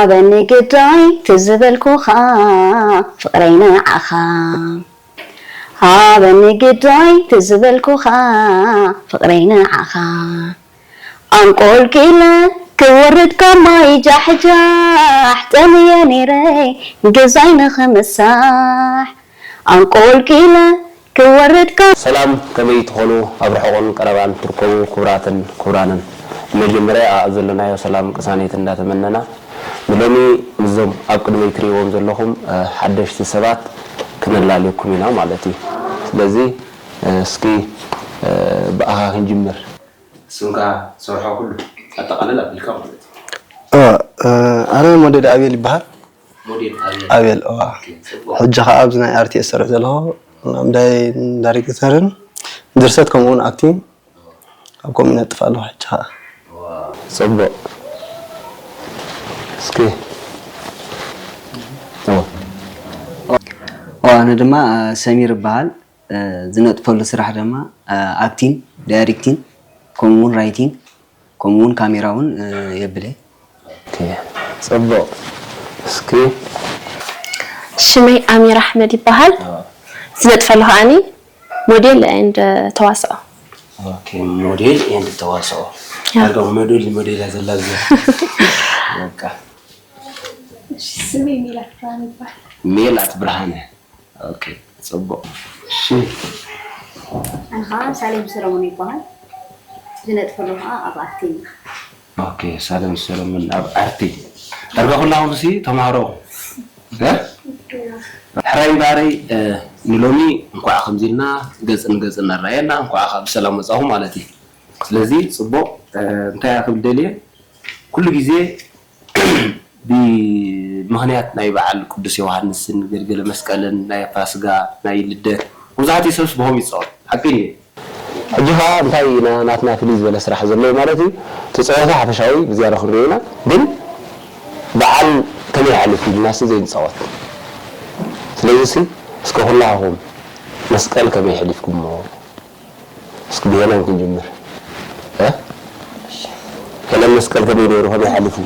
ሃበኒ ግዳይ ትዝበልኩኻ ፍቕረይ ንዓኻ። ሃበኒ ግዳይ ትዝበልኩኻ ፍቕረይ ንዓኻ። ኣንቆልቂለ ክወርድ ካብ ማይ ጃሕጃሕ ጠምየ ነይረ ግዛይ ንኽምሳሕ። ኣንቆልቂለ ክወርድ ካብ ሰላም፣ ከመይ ትኾኑ? ኣብ ርሑቕን ቀረባን ትርከቡ ክቡራትን ክቡራንን፣ ብመጀመርያ ኣብ ዘለናዮ ሰላም ቅሳኔት እንዳተመነና፣ ንሎሚ ምስዞም ኣብ ቅድመይ ትርእይዎም ዘለኹም፣ እ፣ ሓደሽቲ ሰባት ክነላልየኩም ኢና ማለት እዩ። ስለዚ፣ እ፣ እስኪ፣ እ፣ ብኣኻ ክንጅምር። ስምካ፣ ትሰርሖ ኩሉ ኣጠቓልል ኣቢልካ ማለት እዩ። እ፣ እ፣ ኣነ ሞዴል ኣቤል ይበሃል። ሞዴል ኣቤል። ኣቤል፣ እዋ። ኦኬ፣ ጽቡቕ። ሕጂ ኸኣ ኣብዚ ናይ ኣር ቲ ኤስ ዝሰርሕ ዘለኹ፣ ናይ ዳይሬክተርን ድርሰት ከምኡ እውን ኣክቲንግ ኣብ ከምኡ ይነጥፍ ኣለኹ ሕጂ ኸኣ። ጽቡቕ። እስኪ። ኦ። ኦ፣ ኣነ ድማ፣ እ፣ ሰሚር እበሃል። እ፣ ዝነጥፈሉ ስራሕ ድማ፣ እ፣ ኣክቲንግ፣ ዳይሬክቲንግ፣ ከምኡ እውን ራይቲንግ፣ ከምኡ እውን ካሜራ እውን፣ እ፣ የብለይ። ኦኬ፣ ጽቡቕ። እስኪ። ሽመይ ኣሚር ኣሕመድ ይበሃል። ዝነጥፈሉ ከኣኒ ሞዴል ኤንድ ተዋስኦ። ኦኬ፣ ሞዴል ኤንድ ተዋስኦ። ያ። ዳርጋ ሞዴል፣ ሞዴል እያ ዘላ እዚኣ። በቃ። እሺ፣ ስመይ ሜላት ብርሃነ ይበሃል። ሜላት ብርሃነ። ኦኬ፣ ጽቡቕ። እሺ። ኣነ ኸዓ ሳሌም ሰለሙን ይበሃል። ዝነጥፈሉ ኸዓ ኣብ ኣክቲንግ። ኦኬ፣ ሳሌም ሰለሙን ኣብ ኣርቲ። ዳርጋ ኩላኹም ሲ ተምሃሮ። እ? ሕራይ እምበኣረይ፣ እ፣ ንሎሚ እንኳዕ ከምዚ ኢልና ገጽ ንገጽ እናረኣየና፣ እንኳዕ ካብ ብሰላም መጻኹም ማለት እዩ። ስለዚ ጽቡቕ፣ እ፣ እንታይ እያ ክብል ደልየ፣ ኩሉ ግዜ ብምኽንያት ናይ በዓል ቅዱስ ዮሃንስን ገልገለ መስቀልን ናይ ፋስጋ ናይ ልደት መብዛሕትኡ ሰብስ ብኸምኡ ይጻወት። ሓቂ ድዩ? ሕጂ ኸኣ እንታይ ኢና ናትና ፍልይ ዝበለ ስራሕ ዘለዎ ማለት እዩ? እቲ ጸወታ ሓፈሻዊ ብዝያዳ ክንሪኦ ኢና፣ ግን በዓል ከመይ ሓሊፉ ኢልናሲ ዘይንጻወት። ስለዚሲ እስከ ኩላኹም መስቀል ከመይ ኣሕሊፍኩሞ? እስኪ ብሄለን ክንጅምር። እ? ሄለን መስቀል ከመይ ነይሩ? ከመይ ሓሊፉ?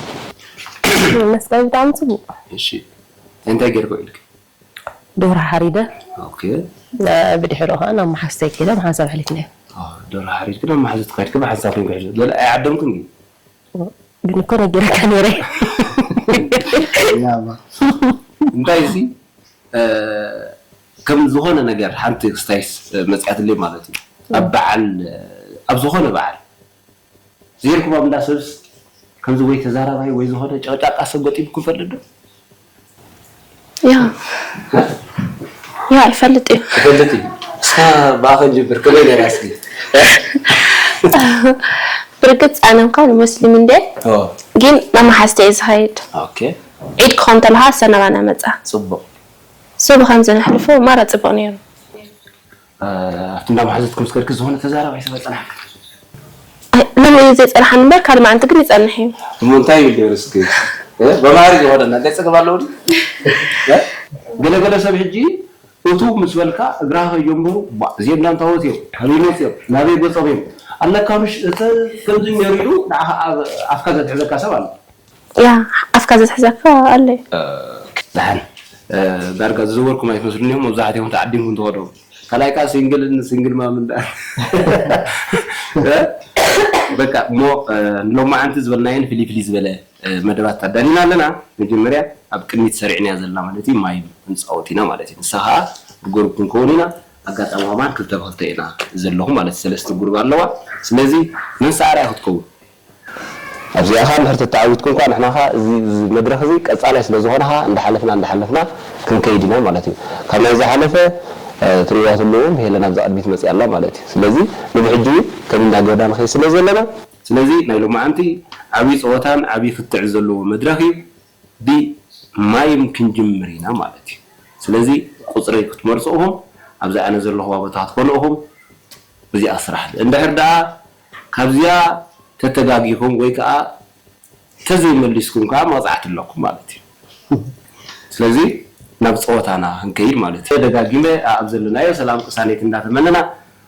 መስቀል ብጣዕሚ ጽቡቕ። እሺ። እንታይ ጌርኩ ኢልክ? ዶርሆ ሓሪደ። ኦኬ። እ፣ ብድሕሪኡ ኸዓ ናብ መሓዝተይ ከይደ ብሓንሳብ ኣሕሊፍናዮ። ኦ፣ ዶርሆ ሓሪድክ ናብ መሓዝትካ ከይድክ ብሓንሳብ ኮይንኩ ሕጂ። ገለ ኣይዓደምክን ግን? ግን እኮ ነጊረካ ነይረ። ያባ። እንታይ እዚ? እ፣ ከም ዝኾነ ነገር ሓንቲ ክስታይስ፣ እ፣ መጽኣትለይ ማለት እዩ። ኣብ በዓል፣ እ፣ ኣብ ዝኾነ በዓል ዘይርኩም ኣብ እንዳ ሰብስ ከምዚ ወይ ተዛራባይ ወይ ዝኾነ ጨቕጫቃ ሰብ ገጢምኩም ይፈልጥ ዶ? ያ። ያ፣ ይፈልጥ እዩ። ይፈልጥ እዩ። እስካ ብኣኸ ጅብር ከመይ ነይራ እስኪ? ብርግጽ ኣነ እንኳን ሙስሊም እንደ ኦ። ግን ናብ መሓዝተ እየ ዝኸይድ። ኦኬ። ዒድ ክኾን ተለኻ ሰነባና መጻ። ጽቡቕ። ሶ ብኸምዚ ነሕልፎ ማራ ጽቡቕ ነይሩ። እ፣ ኣብቲ እንዳ መሓዙትኩም ምስ ከድኪ ዝኾነ ተዛራባይ ሰብ ኣይጸናሕክን? ኣይ፣ ሎሚ እዩ ዘይጸንሓኒ እምበር፣ ካልእ መዓልቲ ግን ይጸንሕ እዩ። እሞ እንታይ ይብል ነይሩ እስኪ? እ፣ በባህሪ ዝኾነና እንታይ ጸገም ኣለዎ ድዩ? እ? ገለ ገለ ሰብ ሕጂ እቱ ምስ በልካ እግራ ከይጀምሩ፣ ባ፣ እዚኦም እንዳ እንታወት እዮም፣ ካበይ መጽዮም፣ ናበይ ገጾም እዮም? ኣለካ ምሽ፣ እቲ ከምዚ ነይሩ ኢሉ ንዓኻ ኣብ ኣፍካ ዘትሕዘካ ሰብ ኣሎ። ያ፣ ኣፍካ ዘትሕዘካ ኣሎ እዩ። እ፣ ደሓን፣ እ፣ ዳርጋ ዝዘወርኩም ኣይትመስሉን እዮም፣ መብዛሕትኦም ተዓዲምኩም ትኸዱ። ካልኣይ ከኣ ሲንግልን ሲንግል ማምን ደኣ። እ? በቃ፣ እሞ፣ እ፣ ንሎማዓንቲ ዝበልናየን ፍልይ ፍልይ ዝበለ፣ እ፣ መደባት ኣዳሊና ኣለና። መጀመርያ ኣብ ቅድሚት ሰሪዕናያ ዘለና ማለት እዩ፣ ማይ ክንጻወት ኢና ማለት እዩ። ንሳ ከኣ ብጉሩፕ ክንከውን ኢና። ኣጋጣሚ ከማን ክልተ ብክልተ ኢና ዘለኹ ማለት እዩ። ሰለስተ ጉሩብ ኣለዋ። ስለዚ መን ሰዓርያ ክትከውን? ኣብዚኣ ኸኣ እንድሕር ተተዓዊትኩም ከኣ ንሕና ኸኣ እዚ፣ እዚ መድረኽ እዚ ቀጻላይ ስለ ዝኾነ ኸኣ እንዳሓለፍና፣ እንዳሓለፍና ክንከይድ ኢና ማለት እዩ። ካብ ናይ ዝሓለፈ፣ እ፣ ትርእይዋ ትህልውኩም ሄለን ኣብዛ ቅድሚት መጺኣ ኣላ ማለት እዩ። ስለዚ ንብሕጂ እውን ከም እንዳገዳ ንኸይድ ስለ ዘለና፣ ስለዚ ናይ ሎማዓንቲ ዓብዪ ጸወታን ዓብዪ ክትዕ ዘለዎ መድረኽ እዩ። ብማይም ክንጅምር ኢና ማለት እዩ። ስለዚ ቁጽሪ ክትመርጹ ኢኹም፣ ኣብዚ ኣነ ዘለኹዋ ቦታ ክትኮኑ ኢኹም። እዚኣ ስራሕ እንድሕር ደኣ ካብዚኣ ተተጋጊኹም ወይ ከኣ ተዘይመሊስኩም ከኣ መቕጻዕቲ ኣለኩም ማለት እዩ። ስለዚ ናብ ጸወታና ክንከይድ ማለት እዩ። ደጋጊመ ኣብ ዘለናዮ ሰላም ቅሳኔት እንዳተመነና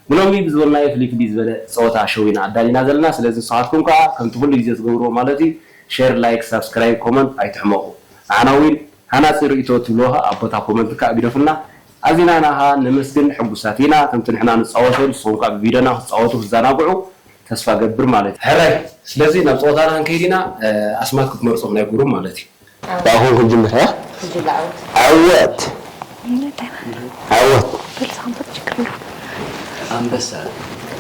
ብሎሚ ብዝበልናዮ ፍልይ ፍልይ ዝበለ ጸወታ ሸው ኢና ኣዳሊና ዘለና። ስለዚ ንስኻትኩም ከኣ ከምቲ ኩሉ ግዜ ትገብርዎ ማለት እዩ ሸር፣ ላይክ፣ ሳብስክራይብ፣ ኮመንት ኣይትሕመቑ። ንዓና እውን ሃናጺ ርእይቶ ትብልዎ ኸኣ ኣብ ቦታ ኮመንት ከኣ ግደፉልና። ኣዚና ንዓኻ ነመስግን፣ ሕጉሳት ኢና። ከምቲ ንሕና ንጻወቶ ንስኹም ከኣ ብቪድዮና ክትጻወቱ ክትዘናግዑ ተስፋ ገብር ማለት እዩ። ሕራይ፣ ስለዚ ናብ ጸወታና ክንከይድ ኢና። ኣስማት ክትመርጾም ናይ ጉሩም ማለት እዩ። ብኣኹም ክንጅምር፣ እ? ጉጅለ ዓወት። ዓወት። ዓወት። በል፣ ሳንበት ችግር የለውም። ኣንበሳ።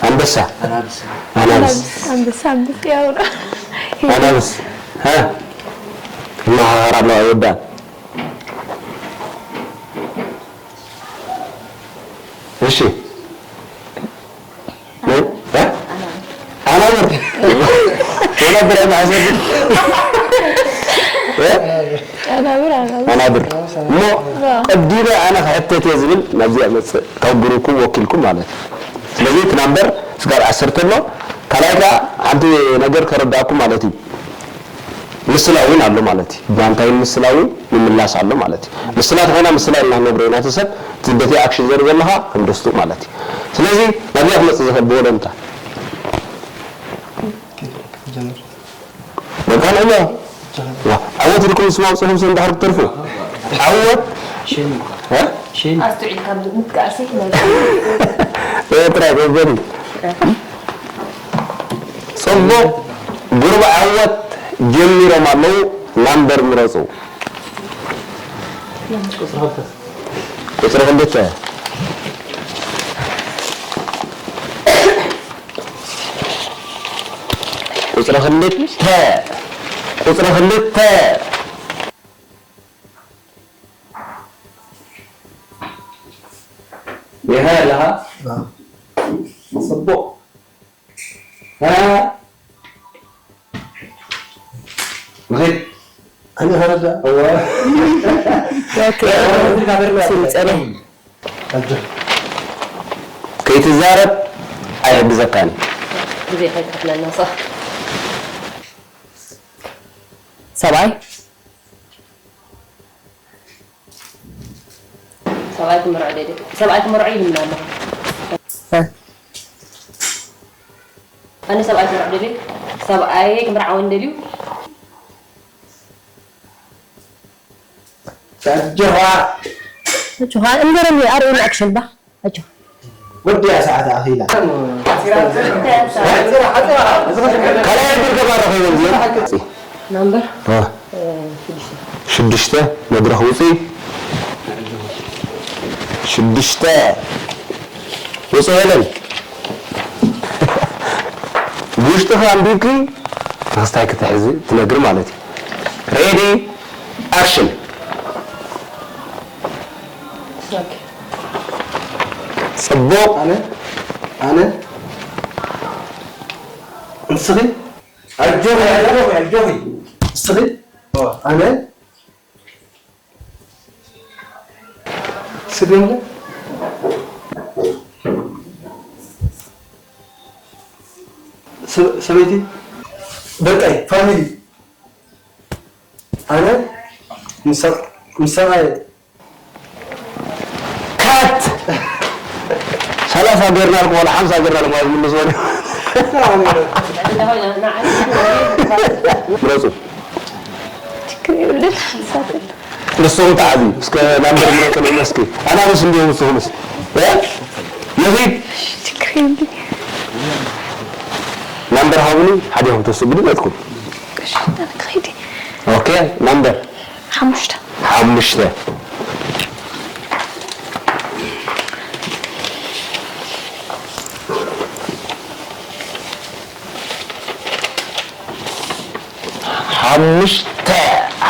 ኣንበሳ። ኣናብስ። ኣናብስ። ኣንበሳ፣ ኣንበሳ፣ ያው ነው። ኣናብስ። እ? ይመኻኸር ኣሎ፣ ኣይወዳእን። እሺ። እ? እ? ኣናብር። ወላ ብራይ ማሕሰብ። እ? ኣናብር፣ ኣናብር። ኣናብር። እሞ ቀዲመ ኣነ ክሕተት እየ ዝብል ናብዚኣ መጽእ፣ ካብ ግሩፕኩም ወኪልኩም ማለት እዩ። ስለዚ እቲ ናምበር ስጋብ ዓሰርተ ኣሎ። ካልኣይ ከኣ ሓንቲ ነገር ከረዳእኩም ማለት እዩ። ምስላ እውን ኣሎ ማለት እዩ። ባንታ እውን ምስላ እውን ምምላስ ኣሎ ማለት እዩ። ምስላ ተኾይና ምስላ ኢልና ክንነግሮ ኢና፣ እቲ ሰብ እቲ በቲ ኣክሽን ዘርኢ ዘለኻ ከም ደስትኡ ማለት እዩ። ስለዚ ናብዚኣ ክመጽእ ዝኽእል ብወለንታ። በቃ ንዕዮ። ዋ፣ ዓወት ኢልኩም ስማው ጽሑፍ እንድሕር ክትተርፉ። ዓወት። ሽም። እ? ሽም። ኣስተውዒልካ ምጥቃስ እዩ። ኤርትራ ይበል። ጽቡቕ፣ ግሩብ ዓወት ጀሚሮም ኣለዉ። ናምበር ምረጹ። ቁጽሪ ክልተ። ቁጽሪ ክልተ። ቁጽሪ ክልተ። ዲኻ ኣለኻ? ኣዎ። ጽቡቕ። እ? ንኺድ። ኣነ ኸረዳ። እወ። ኦኬ። ስም ጸለይ። ኣጆ። ከይትዛረብ ኣይሕግዘካን። ግዜ ከይትከፍለና ሳ። ሰብኣይ። ሰብኣይ ክምርዖ ደልዩ። ሰብኣይ ክምርዖ ይልምና ኣለኹ። እ። ኣነ ሰብኣይ ክምርዖ ደልዩ። ሰብኣይ ክምርዓወኒ ደልዩ። ኣጆኻ። ኣጆኻ። እንገረኒ፣ ኣርእየኒ ኣክሽን ባ። ኣጆኻ። ወዲያ ሰዓት ኣኺላ። ካልኣይ ዕድል ተባረኸ ይብል። ናምበር? እ። እ፣ ሽዱሽተ። ሽዱሽተ፣ መድረኽ ውፅኢ። ሽዱሽተ፣ ውፅእ በለን። ብውሽጥኻ ኣንቢብኪ ንኽስታይ ክትሕዚ ትነግሪ ማለት እዩ። ሬዲ፣ ኣክሽን። ኦኬ። ጽቡቕ። ኣነ፣ ኣነ፣ ንስኺ? ኣጆኺ፣ ኣጆኺ፣ ኣጆኺ። ንስኺ? ኣነ? ስደለ? ሰ-፣ ሰበይቲ? ደቀይ፣ ፋሚሊ። ኣነ ምስ ሰብ-፣ ምስ ሰብኣየ። ካት! ሰላሳ ጌርና ኣለኩ፣ ዋላ ሓምሳ ጌርና ኣለኩ፣ ማለት ምልስ በሉ። ምረጹ። ችግር የብልን፣ ንሳተን። ንስኹም ተዓብዩ፣ እስከ ናምበር ምረጹ፣ እስኪ። ኣናብስ እንዲኹም ንስኹምስ። እ? ነኺድ። ችግር የብልን። ናምበር ሃቡኒ፣ ሓዲኹም ተስኡ፣ ብድመትኩም። እሺ፣ ኣነ ክኸይድ እየ። ኦኬ፣ ናምበር? ሓሙሽተ። ሓሙሽተ። ሓሙሽተ፣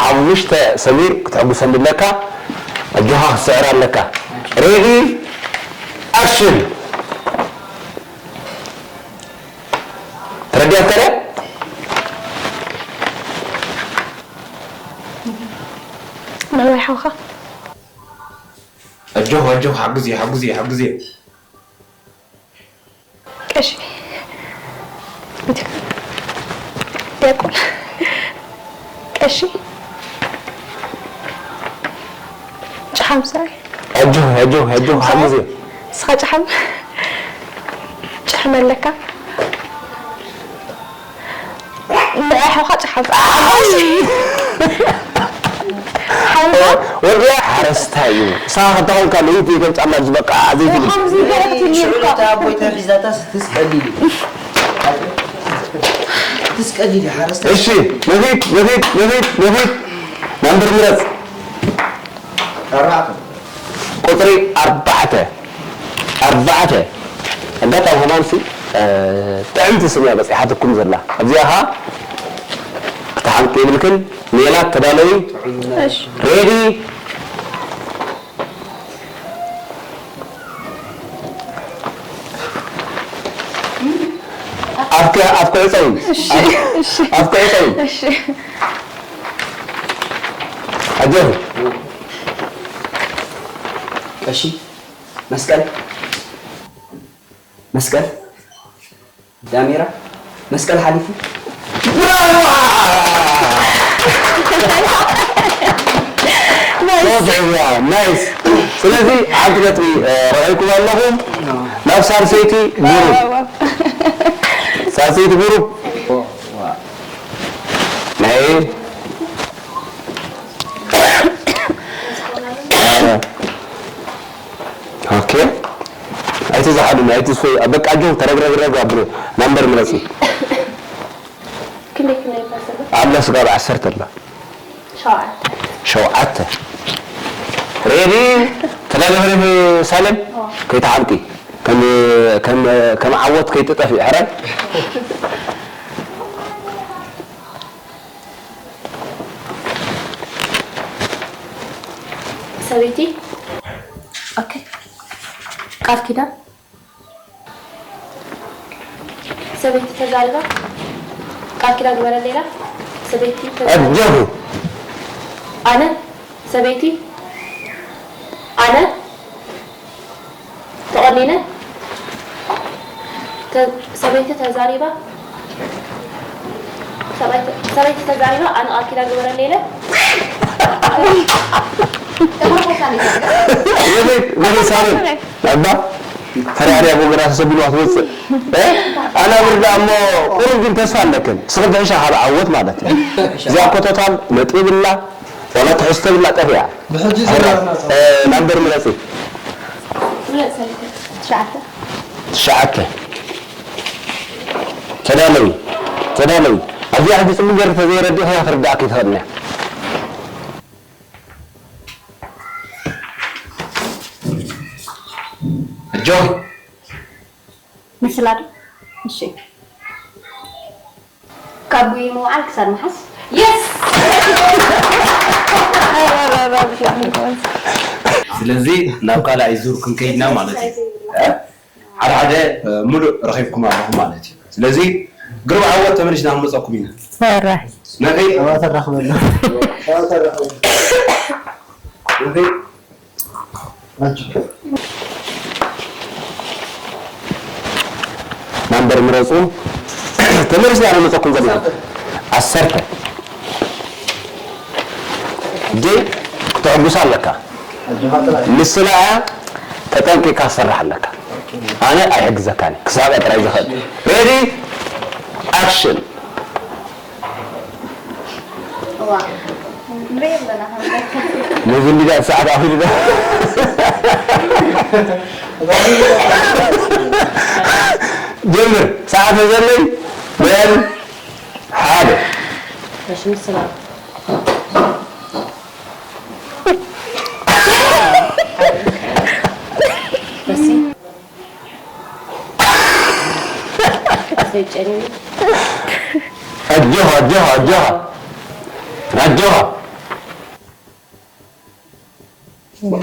ሓሙሽተ ሰሚር ክትሕጉሰኒ ኣለካ። ኣጆኻ ክትስዕር ኣለካ። ሬዲ፣ ኣክሽን። ተረዲኣካ ድያ? መን ወይ ሓውኻ? ኣጆኻ፣ ኣጆኻ፣ ሓግዝዮ፣ ሓግዝዮ፣ ሓግዝዮ። ቀሺ። ዲያቆን። ቀሺ። ጨሓም ሰብኣይ። ኣጆኺ፣ ኣጆኺ፣ ኣጆኺ፣ ሓግዝዮ። ንስኻ ጨሓም፣ ጨሕሚ ኣለካ። እንዳ ሓውካ ጨሓፍ። ሓውካ? ወዲያ ሓረስታይ እዩ። ንስኻ ከምታ ኮንካ ለይቲ ከም ጫማ ዝበቃ፣ ዘይትብል። ከምዚ ገለ ክትብል ሽዑ እኮ። እታ ኣቦይ ተሒዛታ ስትስቀል ኢሉ። ስትስቀል ኢሉ ሓረስታይ። እሺ፣ ንኺድ፣ ንኺድ፣ ንኺድ፣ ንኺድ። ናምበር ምረጽ። ኣርባዕተ። ቁጽሪ ኣርባዕተ። ኣርባዕተ። ኣጋጣሚ ከማንሲ፣ እ፣ ጥዕምቲ ስም እያ በጺሓትኩም ዘላ። ኣብዚኣ ኸኣ ክትሓምቂ የብልክን። ሜላት ተዳለዊ። እሺ። ሬዲ። ኣፍከ-፣ ኣፍከ ዕጸዊ። እሺ፣ እሺ። ኣፍከ ዕጸዊ። እሺ። ኣጆኺ። ቀሺ፣ መስቀል፣ መስቀል፣ ዳሜራ፣ መስቀል ሓሊፉ። ብራቮ! ናይስ። ሶስት፣ ናይስ። ስለዚ ሓንቲ ነጥቢ፣ እ፣ ረኺብኩም ኣለኹም። ናብ ሳልሰይቲ ግሩፕ። ሳልሰይቲ ግሩፕ። ናይ ኦኬ። ኣይትዝሓሉ፣ ኣይትስፈዩ። በቃ ኣጆኹም፣ ተረግረግረግ ኣብሉ። ናምበር ምረጺ። ክንደይ፣ ክንደይ ይመስል? ኣብ ለስጋብ ዓሰርተ ኣላ። ሸውዓተ። ሸውዓተ። ሬዲ? ተዳለኺ ዲኺ ሳሌም? ኣዎ። ከይትሓምቂ። ከም፣ ከም፣ ከም ዓወት ከይትጠፍኢ፣ ሕራይ? ሰበይቲ። ኦኬ። ቃል ኪዳን። ሰበይቲ ተዛሪባ። ቃል ኪዳን ግበረለይ ኢላ። ሰበይቲ ተዛሪባ። ኣጆኺ። ኣነ ሰበይቲ፣ ኣነ ተቖኒነ፣ ተ-፣ ሰበይቲ ተዛሪባ፣ ሰበይቲ፣ ሰበይቲ ተዛሪባ፣ ኣነ ቃል ኪዳን ግበረለይ ኢለ። የቤት፣ የቤት ሳሮን፣ ኣባ፣ ፈሪያ ድያ ብወገና ተሰቢልዋ ትመጽእ? እ? ኣነ ብርዳ እሞ ቁሩብ ግን ተስፋ ኣለክን። ስኽን ትሕሻ ካብ ዓወት ማለት እዩ። እዚኣ እኮ ቶታል ነጥቢ ብላ፣ ዋላ ትሕዝቶ ብላ ጠፊኣ። ብሕጂ ሕራ-፣ ዘረባና እ፣ ናምበር ምረጺ። ምረጽ ሰለስተ። ትሽዓተ። ትሽዓተ። ተዳለዊ፣ ተዳለዊ። ኣብዚኣ ሕጂ ጽምገር ተዘይረዲእኻ ክትርዳእኪ ትኽእል እያ። ኣጆኺ። ምስላ ዶ? እሺ። ካብ ጉይ ምውዓል ክሳብ ምሓዝ። የስ! ስለዚ ናብ ካልኣይ ዙር ክንከይድና ማለት እዩ። እ? ሓደ ሓደ፣ እ፣ ሙሉእ ረኺብኩም ኣለኹም ማለት እዩ። ስለዚ ግሩም ዓወት ተመሊስና ክንመፀኩም ኢና። ሰራሕ። ነኺድ። ሸዋተ ራኽበሉ። ሸዋተ ራኽበሉ። ነኺድ። ናምበር ምረፁ። ተመሊስና ንመፀኩም ዘለና። ዓሰርተ። እጂ ክተሐጉሳ ኣለካ። ምስላ እያ ተጠንቂካ ትሰርሕ ኣለካ። ኣነ ኣይሕግዘካን ክሳብ ጥራይ ዝኽእል። ሬዲ ኣክሽን። እዋ፣ ንርኢ ኣለና። ነዚ እንዲዳ ሰዓት ኣኺሉ ዶ? ጀምር። ሰዓት ዘለይ በል። ሓደ። እሺ፣ ምስላ። በሲ። ዘይጨንዩ። ኣጆኻ፣ ኣጆኻ፣ ኣጆኻ። ኣጆኻ።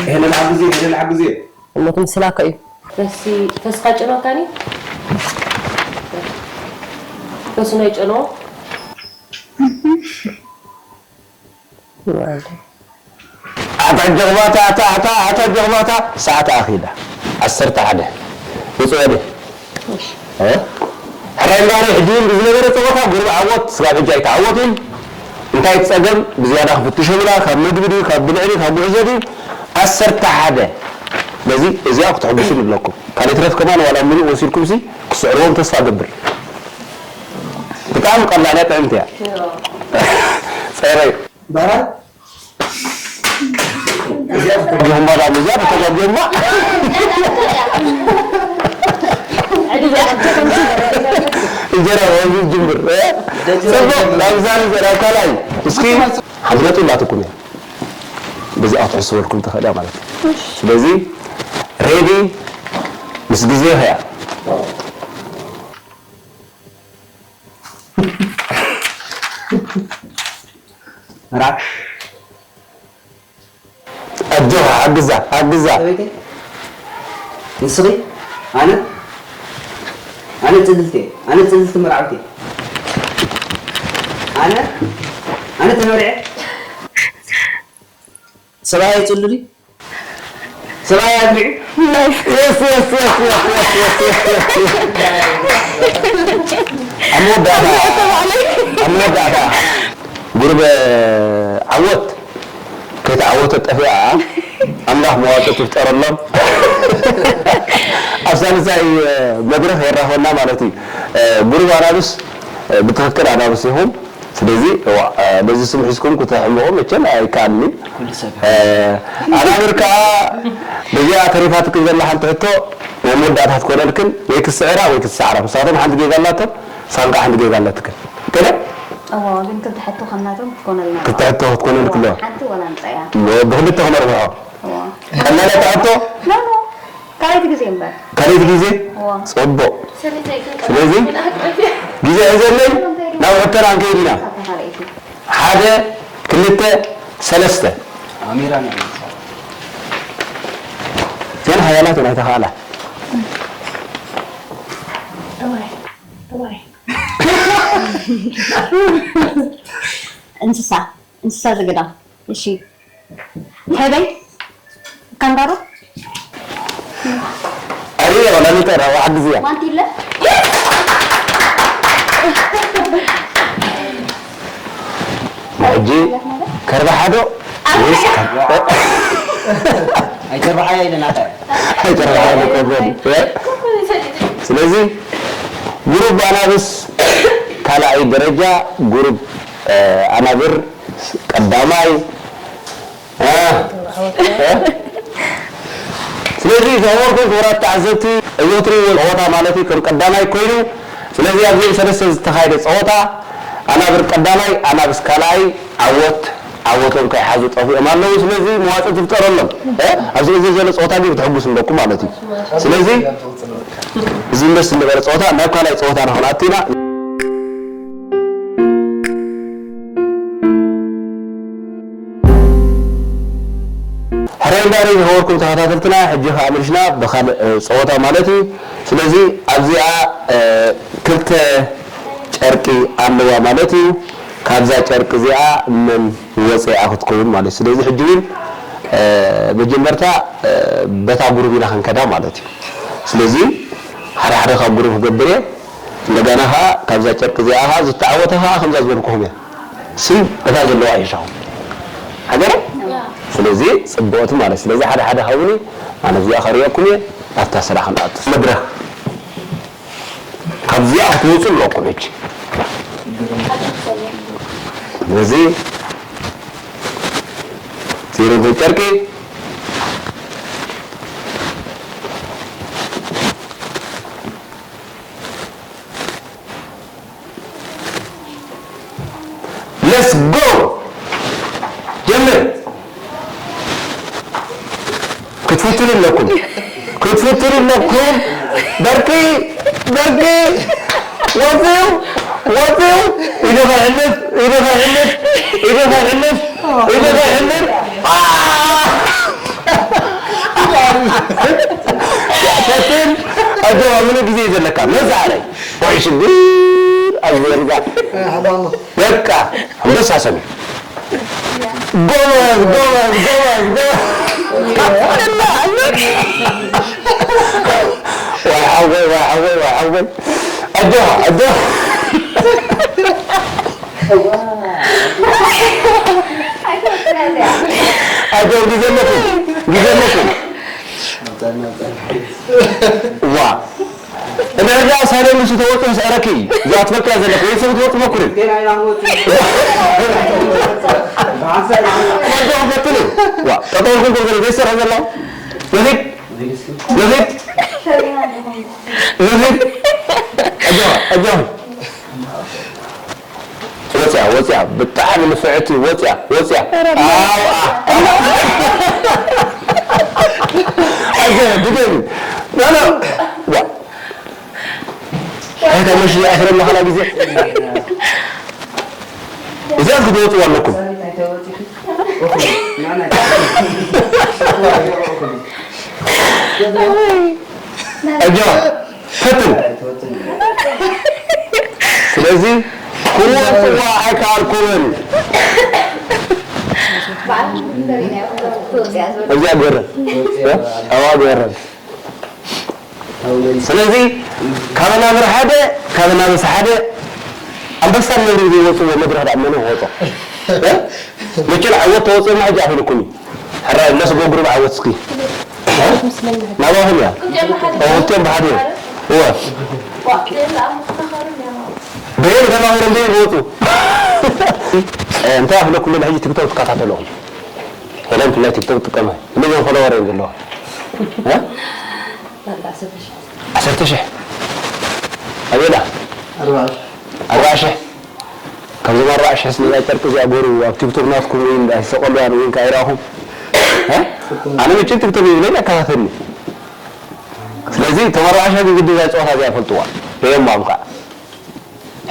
ሄለን፣ ሓግዜ፣ ሄለን፣ ሓግዜ። እሞ ትምስላከ እዩ። በሲ ተስፋ ጭኖካኒ? በሱ ናይ ጭኖ። ኣታ ጀቕባታ፣ ኣታ፣ ኣታ፣ ኣታ ጀቕባታ፣ ሰዓት ኣኺላ። ዓሰርተ ሓደ። ውፅኦ ደ። እ? ሕራይ እምበኣር ሕጂ እውን ብዝነበረ ፀወታ ግሩም ዓወት፣ ስጋብ ሕጂ ኣይተዓወቱን። እንታይ እቲ ፀገም ብዝያዳ ክፍትሾምና፣ ካብ መግቢ ድዩ፣ ካብ ብልዒ ድዩ፣ ካብ ጉዕዞ ድዩ? ዓሰርተ ሓደ። በዚ እዚኣ ክትሕጉሱ ንብለኩም። ካልእ ይትረፍ ከማን ዋላ ምሉእ ወሲድኩምሲ ክስዕርዎም ተስፋ እገብር። ብጣዕሚ ቀላል እያ፣ ጥዕምቲ እያ። ጸረይ። በራ። ጀምባራ ብዙ ተተገጀማ። እንጀራ ወይ ጅምብር። እ? ጽቡቕ፣ ናብ ዛሬ ዘራ ካልኣይ። እስኪ ሓንቲ ነጥቢ ኣላትኩም እያ። በዚኣ ክትሕስበልኩም ትኽእል እያ ማለት እዩ። ስለዚ ሬዲ ምስ ግዜ ኸያ። መርዓ ኣጆኻ፣ ሓግዛ፣ ሓግዛ። ሰበይቲ? ንስኺ? ኣነ? ኣነ ጽልልቲ እየ። ኣነ ጽልልቲ መርዓውቲ እየ። ኣነ? ኣነ ተመሪዐ? ሰብኣይ ጽሉል እዩ? ሰብኣይ ኣግቢዑ? Yes, yes, yes, yes, yes, yes, yes, yes, yes. ኣብ መወዳእታ፣ ኣብ መወዳእታ ጉርበ ዓወት ከይተዓወተት ጠፊኣ፣ ኣምላኽ መዋጽኦ ትፍጠረሎም። ኣብ ሳልሳይ መድረኽ የራኽበና ማለት እዩ። ጉሩብ ኣናብስ ብትኽክል ኣናብስ ኢኹም። ስለዚ፣ እዋ፣ በዚ ስም ሒዝኩም ክትሕምቑ መቸም ኣይከኣልን እዩ። ኩሉ ሰብ። ኣናብር ከኣ በዚኣ ተሪፋትክን ዘላ ሓንቲ ሕቶ ናይ መወዳእታ ክትኮነልክን ወይ ክትስዕራ ወይ ክትሰዓራ። ንሳቶም ሓንቲ ጌጋ ኣላቶም፣ ንሳን ከኣ ሓንቲ ጌጋ ኣለትክን። ከደ? እዎ፣ ግን ክልተ ሕቶ ከምናቶም ክትኮነልና ክልተ ሕቶ ክትኮነልክ ኣለዋ። ሓንቲ ወላ እንጸያ። ብክልተ ክነርብሖ። እዎ። ቀላል እያ እታ ሕቶ? ኖ፣ ኖ። ካልኣይቲ ግዜ እምበር። ካልኣይቲ ግዜ? እዎ። ጽቡቕ። ሰለስተ ኣይክንቀሳቐስ ስለዚ፣ ምን ኣቅረብ እያ? ግዜ ሒዘለይ፣ ናብ ሕቶና ክንከይድ ኢና። እታ ካልኣይቲ። ሓደ፣ ክልተ፣ ሰለስተ። ኣሚራ ናይ ግን ሓያላት ናይ ተኻእላ። እዋይ፣ እዋይ። እንስሳ፣ እንስሳ ዝግዳ። እሺ። ህበይ፣ ካንጋሮ። ኣሪ ወላ ንጠራ፣ ዋሕድ ዝያ። ማንቲለ። ሕጂ ከርባሓዶ ወይስ ከ-፣ ኣይተርባሓያ ኢለናታ። ኣይተርባሓያ ኢለናታ። ስለዚ ጉሩብ ኣናብስ ካልኣይ ደረጃ፣ ጉሩብ፣ እ፣ ኣናብር ቀዳማይ፣ እ? እ? ስለዚ ዝኸበርኩም ክቡራት ተዓዘብቲ፣ እዚ እትርእይዎ ጸወታ ማለት እዩ፣ ከም ቀዳማይ ኮይኑ፣ ስለዚ ኣብዚ ሰለስተ ዝተኻየደ ጸወታ፣ ኣናብር ቀዳማይ፣ ኣናብስ ካልኣይ፣ ዓወት፣ ዓወቶም ከይሓዙ ጠፊኦም ኣለዉ። ስለዚ መዋጽእ ትፍጠረሎም። እ? ኣብዚ ግዜ ዘሎ ጸወታ ግን ክትሕጉስ ኣለኩም ማለት እዩ። ስለዚ፣ እዚ ምስ ዝነበረ ጸወታ፣ ናብ ካልኣይ ጸወታ ንኽንኣቱ ኢና። ሕራይ እምበኣር ዝኸበርኩም ተኸታተልትና፣ ሕጂ ኸኣ መሊስና ብኻልእ፣ እ፣ ጸወታ ማለት እዩ። ስለዚ ኣብዚኣ፣ እ፣ ክልተ ጨርቂ ኣለዋ ማለት እዩ። ካብዛ ጨርቂ እዚኣ መን ወፂኣ ክትከውን ማለት እዩ። ስለዚ ሕጂ እውን፣ እ፣ መጀመርታ፣ እ፣ በታ ጉሩብ ኢና ክንከዳ ማለት እዩ። ስለዚ ሓደ ሓደ ካብ ጉሩብ ክገብር እየ። እንደገና ኸዓ ካብዛ ጨርቂ እዚኣ ኸዓ ዝተዓወተ ኸዓ ከምዛ ዝበልኩኹም እየ። ስም እታ ዘለዋ እየ ሻኹም። ሓገረ? ያ። ስለዚ ጽብቕቲ ማለት። ስለዚ ሓደ ሓደ ሃቡኒ፣ ኣነ እዚኣ ከርእየኩም እየ፣ ኣብታ ስራሕ ንኣቱ። መድረኽ። ካብዚኣ ክትወጹ ኣለኩም ሕጂ። ስለዚ ዜሮ ጨርቂ። Let's go! ጀምር። ክትፍትኑ ኣለኩም። ክትፍትኑ ኣለኩም። በርቂ፣ በርቂ። ወፂኡ፣ ወፂኡ። ኢዱ ከይሕልፍ፣ ኢዱ ከይሕልፍ፣ ኢዱ ከይሕልፍ፣ ኢዱ ከይሕልፍ። አ! ፈትን፣ ኣጆኻ፣ ምሉእ ግዜ እዩ ዘለካ። መዛረይ። ወይ ሽግር ኣብ ዝበልካ። በቃ፣ ኣንበሳ ሰሚዕ። ጎበዝ፣ ጎበዝ፣ ጎበዝ፣ ጎበዝ። ዋይ ሓወይ፣ ዋይ ሓወይ፣ ዋይ ሓወይ። ኣጆኻ፣ ኣጆኻ። ኣጆ፣ ግዜ ኣለኩም፣ ግዜ ኣለኩም። ዋ። እንድሕር ደኣ ሳሎን ንሱ ተወፅኦ ስዕረኪ እዩ። እዚኣ ትፈልጥያ ዘለኺ ወይ ሰብ ትወፅእ መኩሪ። ወዶ ክፈትኑ። ዋ፣ ጠጠው ኢልኩም ኮንኮን ዘይሰርሑ ዘለኹም። ንኺድ፣ ንኺድ፣ ንኺድ። ኣጆኻ፣ ኣጆኻ። ወፅያ፣ ወፅያ፣ ብጣዕሚ ንፍዕቲ፣ ወፅያ፣ ወፅያ። ኧረ ኣው፣ ኣ-፣ ኣጆኻ፣ ድገሚ። ኖ፣ ኖ። ዋ። ኣይታ መሽ ኣይሕረም መኸላ ግዜ። እዚኣ ክትወፅዋ ኣለኩም። ኣጆኻ፣ ፈትን። ስለዚ ክወፅዋ ኣይከኣልኩምን። ኣብዚኣ ገረን። እ? ኣብኣ ገረን። ስለዚ ካብ ኣናብር ሓደ፣ ካብ ኣናብስ ሓደ ኣንበሳን ነብርን ዘይወፅዎ መድረኽ ደኣ መን ክወፆ? እ? መቸም ዓወት ተወፅኦማ ሕጂ ኣኺሉኩም እዩ። ሕራይ ነስጎ ግሩብ ዓወት እስኪ። እ? ናባኹም እያ። ኦ፣ ክልቲኦም ብሓደ እዮም። እወ። በየን ተማሂሮም ዘይወፁ? እ፣ እንታይ ኣኽለኩም ሕጂ ቲክቶክ ትከታተሉ? ሄለን ብፍላይ ቲክቶክ ትጥቀማ። ክንደይ ፎሎወር እዮም ዘለዋ? እ? ኣርባዕተ ሽሕ። ዓሰርተ ሽሕ። ኣበይ ኢላ? ኣርባዓ ሽሕ። ኣርባዓ ሽሕ። ካብዞም ኣርባዓ ሽሕ ስለ እዛ ጨርቂ እዚኣ ገሩ ኣብ ቲክቶክ ናትኩም ወይ እንዳ ዝሰቐሉ ኣነ ወይ እንካ ኣይረኣኹም። እ? ኣነ መቸም ቲክቶክ ይብለኝ ኣከታተልኒ። ስለዚ እቶም ኣርባዓ ሽሕ ግን ግዲ እዛ ጨዋታ እዚኣ ይፈልጥዋ። ርእዮማ እምካ።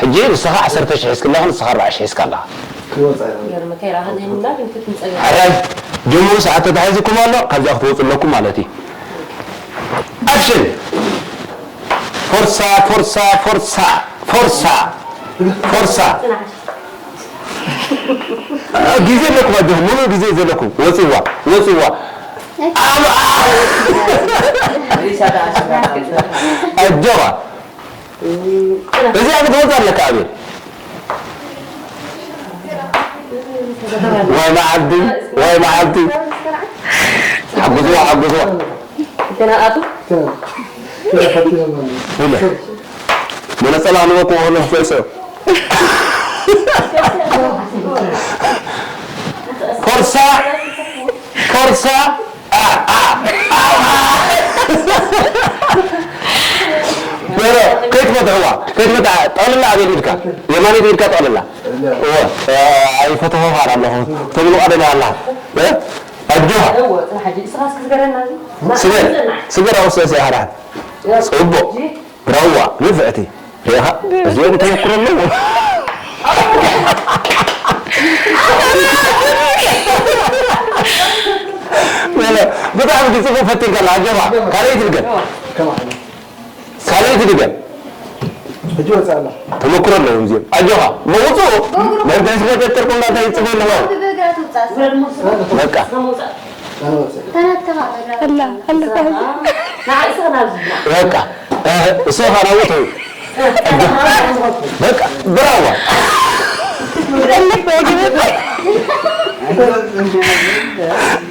ሕጂ ንስኻ ዓሰርተ ሽሕ ሒዝክላ፣ ንስኻ ኣርባዓ ሽሕ ሒዝካ ኣለኻ። ክወጻ እያ። ገርመካ ይረኣኻ፣ ንህና ግን ክትንጸግ። ሕራይ፣ ጀምሩ፣ ሰዓት ተታሒዝኩም ኣሎ፣ ካብዚኣ ክትወጹ ኣለኩም ማለት እዩ። ኣክሽን! ፎርሳ፣ ፎርሳ፣ ፎርሳ፣ ፎርሳ፣ ፎርሳ። ጽናሕ። ግዜ ኣለኩም፣ ኣጆኹም፣ ሙሉእ ግዜ ዘለኩም። ወጽዋ፣ ወጽዋ። ኣብ-፣ ኣብ-፣ ሪሳ ደኣ ሽራ። ኣጆኻ። እዚኣ ክትወጽእ ኣለካ ኣቤል። ዋይ መዓልቲ፣ ዋይ መዓልቲ። ሓግዝዋ፣ ሓግዝዋ። ኢለ። መነጸር ኣንበብኩ ከሎ ፈሰ። ፎርሳ፣ ፎርሳ። አ፣ አ፣ አ፣ አ። በረ፣ ከይትፈትሕዋ፣ ከይትፈትሓ፣ ጠቕልላ ኣቤል ኢድካ፣ የማነይቲ ኢድካ ጠቕልላ። እወ፣ እ፣ ኣይፈትሖ ኻል ኣለኹ፣ ተብሉ ቀደም ኣላ። እ? ኣጆኻ። እወ፣ ጽናሕ፣ ሕጂ እስኻ እስኪ ስገረና እዚ። ስገር፣ ስገር፣ ኣውስ፣ ኣውስ፣ ያህራ። ጽቡቕ። ብራዋ፣ ንፍዕቲ። ሪኢኻ? እዚኦም ተመኩሮ ኣለዎ። መለ፣ ብጣዕሚ ግዜ ፈቲንካ ኣላ፣ ኣጆኻ። ካልኣይቲ ድገም። ካልኣይቲ ድገም። ሕጂ ወጻ ኣላ። ተመኩሮ ኣለዎም እዚኦም። ኣጆኻ። መውጹ። መርዳይ ስለ ተርኩም ናታ ይጽበ ኣለዎ። በቃ። ኣላ፣ ኣላ፣ በቃ፣ እ፣ እሱ ኻና ውጡ። በቃ፣ ብራዋ።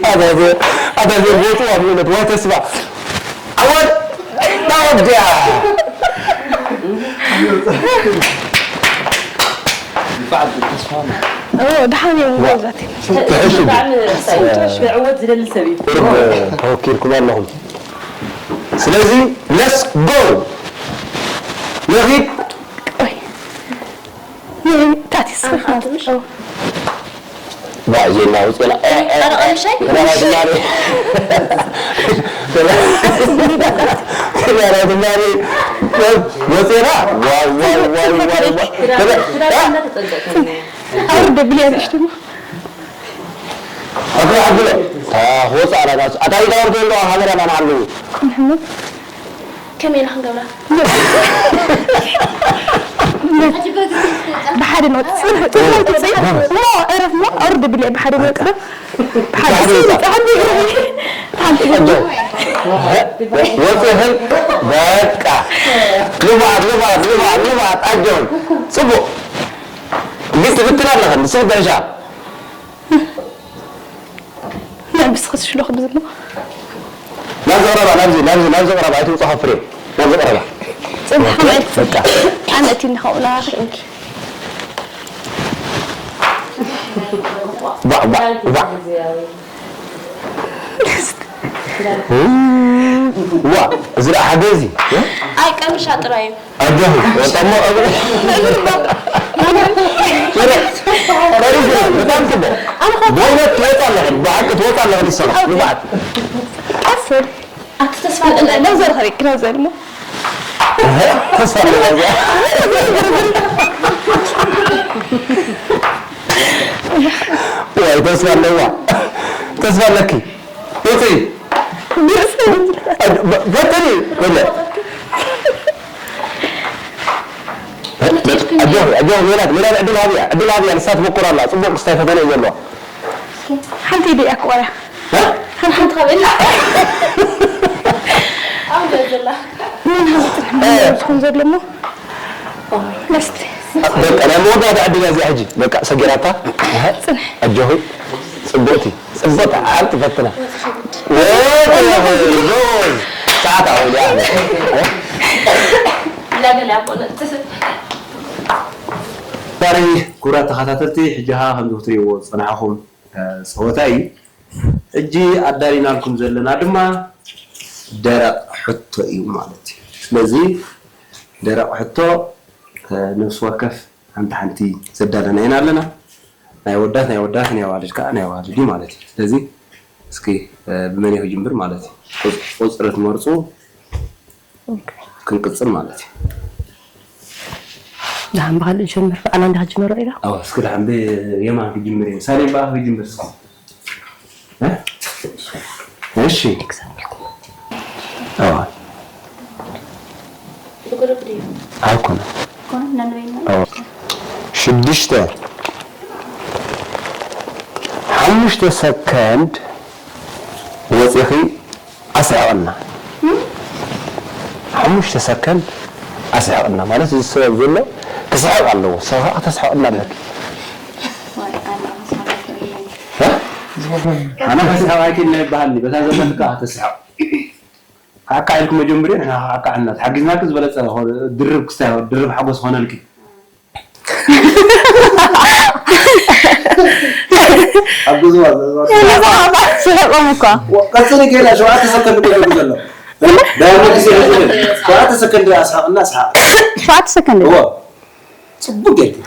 ኣታ ዘ-፣ ኣታ ዘ-፣ ቦቱ ኣብ ምነት ወይ ተስፋ። ኣወል፣ ናወዲያ። ኦ፣ ደሓን እዮም ዋ። መግዛት። ትሕሽ እንዲ። ብጣዕሚ ርሕሳይ እዩ። ክዕወት ዝደሊ ሰብ እዩ። ቁርብ ተወኪልኩም ኣለኹም። ስለዚ let's go። ንኺድ። ቆይ። ንታቲስ ኣንካ ትንሽ። ኦ። ዋ፣ ዜና ውፅና። እ፣ እ፣ ኧረ፣ እ፣ ቀምሻይ? ተባባትና ነ። ተባባትና ነ። ወፅና። ዋ፣ ዋ፣ ዋ፣ ዋ፣ ዋ። ክዳን፣ ክዳን እንዳተጠንቀቅን ነው። ኣውርደ ብልያ ንእሽቶ። ኣግረ፣ ኣግረ። ታ፣ ወፃ፣ ኣታ፣ ኣታ፣ ይዳወር ዘሎ ሃገር ኣና ናሉ። ንሕና ከመይ ኢና ክንገብራ? ብሓደ ንወጽእ። ጽንሕ፣ ጽንሕ፣ ጽንሕ። እሞ፣ ዕረፍ እሞ፣ ኣውርድ ብለይ፣ ብሓደ ንወጽእ። ብሓደ ብሓደ ንወጽእ። ሓንቲ፣ ሓንቲ። ወጽእኽን፣ በቃ። ልባዕ፣ ልባዕ፣ ልባዕ፣ ልባዕ፣ ኣጆም። ጽቡቕ። ግን ትብትን ኣለኽን፣ ንስኺ ደረጃ። ናይ ምስኽስ ሽሎ ክብዝሞ። ናብዚ ቅረባ፣ ናብዚ፣ ናብዚ፣ ናብዚ ቅረባ፣ ኣይትውጻ ከፍሬ። ናብዚ ቅረባ። ሓመድ በቃ። ኣነ እቲ ንኸውላ ባዕ ባዕ ባዕ። ዋ፣ እዚ ደኣ ሓገዚ። ኣይ ቀምሻ ጥራይ እዩ። ኣጆኺ፣ ወጣሞ። በጣም ጽቡቕ። በእውነት ትወጣ ኣለኽን፣ ብሓቂ ትወጣ ኣለኽን፣ ይሰማዕ፣ ንብዓት። ኣስር። ኣቲ ተስፋ ኣለና። ነብዘር ኸሪክ፣ ነብዘር እሞ። ተስፋ ኣለና። ዋይ፣ ተስፋ ኣለዋ። ተስፋ ኣለኪ። ውፂ። ፈትኒ፣ ወለ። ኣጆኺ፣ ኣጆኺ፣ ሜላት፣ ሜላት ዕድል ሃብያ፣ ዕድል ሃብያ፣ ንሳ ትምኩር ኣላ፣ ጽቡቕ ክስታይ ፈተነ እዩ ዘለዋ። ሓንቲ ኢደይ እያ ክቆርያ። እ? ሓንቲ ሓንቲ ካብ ኢላ። ኣብ ገዛ ዘላ። ምን ሃብቲ እ። ዝኹን ዘሎ እሞ። መስቲ። በቃ፣ ናይ መወዳእታ ዕድል እያ እዚኣ ሕጂ። በቃ፣ ሰጊራታ። እህ፣ ጽንሕ። ኣጆኺ፣ ጽብቕቲ፣ ጽብቕቲ፣ ዓርኪ ፈትና። ወ-፣ ጎበዝ። ሰዓት ኣውሊያ። እ? ዛሬ ክቡራት ተኸታተልቲ፣ ሕጂ ኸኣ ከምዚ ክትርእይዎ ዝጸናሕኹም፣ እ፣ ጸወታ እዩ። ሕጂ ኣዳሊናልኩም ዘለና ድማ ደረቕ ሕቶ እዩ ማለት እዩ። ስለዚ ደረቕ ሕቶ፣ እ፣ ነፍሲ ወከፍ ሓንቲ ሓንቲ ዘዳለና ኢና ኣለና። ናይ ኣወዳት ናይ ኣወዳት፣ ናይ ኣዋልድ ከኣ ናይ ኣዋልድ እዩ ማለት እዩ። ስለዚ እስኪ፣ እ፣ ብመን እዩ ክጅምር ማለት እዩ? ቁጽ-፣ ቁጽሪ ትመርጹ። ኦኬ። ክንቅጽል ማለት እዩ። ደሓን ብኻልእ ጀምር፣ ብኣና እንዲኻ ጅመሮ ኢላ? ኣዎ፣ እስኪ ደሓን ብየማን ክጅምር እየ። ሳሌም ብኣኻ ክጅምር እስኪ። እ? እሺ። ኣዎ። ብግሩፕ ድዩ? ኣይኮነን። ኮን ነንበይና? ኣዎ። ሽዱሽተ። ሓሙሽተ ሰከንድ ወፂኺ ኣስሕቕና። ሓሙሽተ ሰከንድ ኣስሕቕና ማለት እዚ ሰብ ዘሎ ክስሕቕ ኣለዎ። ሰብ ከዓ ክተስሕቕና ኣለኪ። እ? ኣነ ከስሕቕ ኣይክእልን ኣይበሃልኒ። በታ ዘለኒ ከዓ ተስሕቕ። ኣካዒልኩ መጀመርያ ንሕና ኣካዕልና ተሓጊዝናኪ ዝበለጸ ድርብ ክስታይ ድርብ ሓጎስ ኾነልኪ። ኣብ ገዝዋ ስሕቆም እኳ። ቀጽሊ ጌና ሸውዓተ ሰከንድ ገይሩ ዘሎ። ዳይመንድ ሲ ሸውዓተ ሰከንድ ኣስሓቕና ኣስሓቕ። ሸውዓተ ሰከንድ። እዎ። ጽቡቅ ጌርኪ።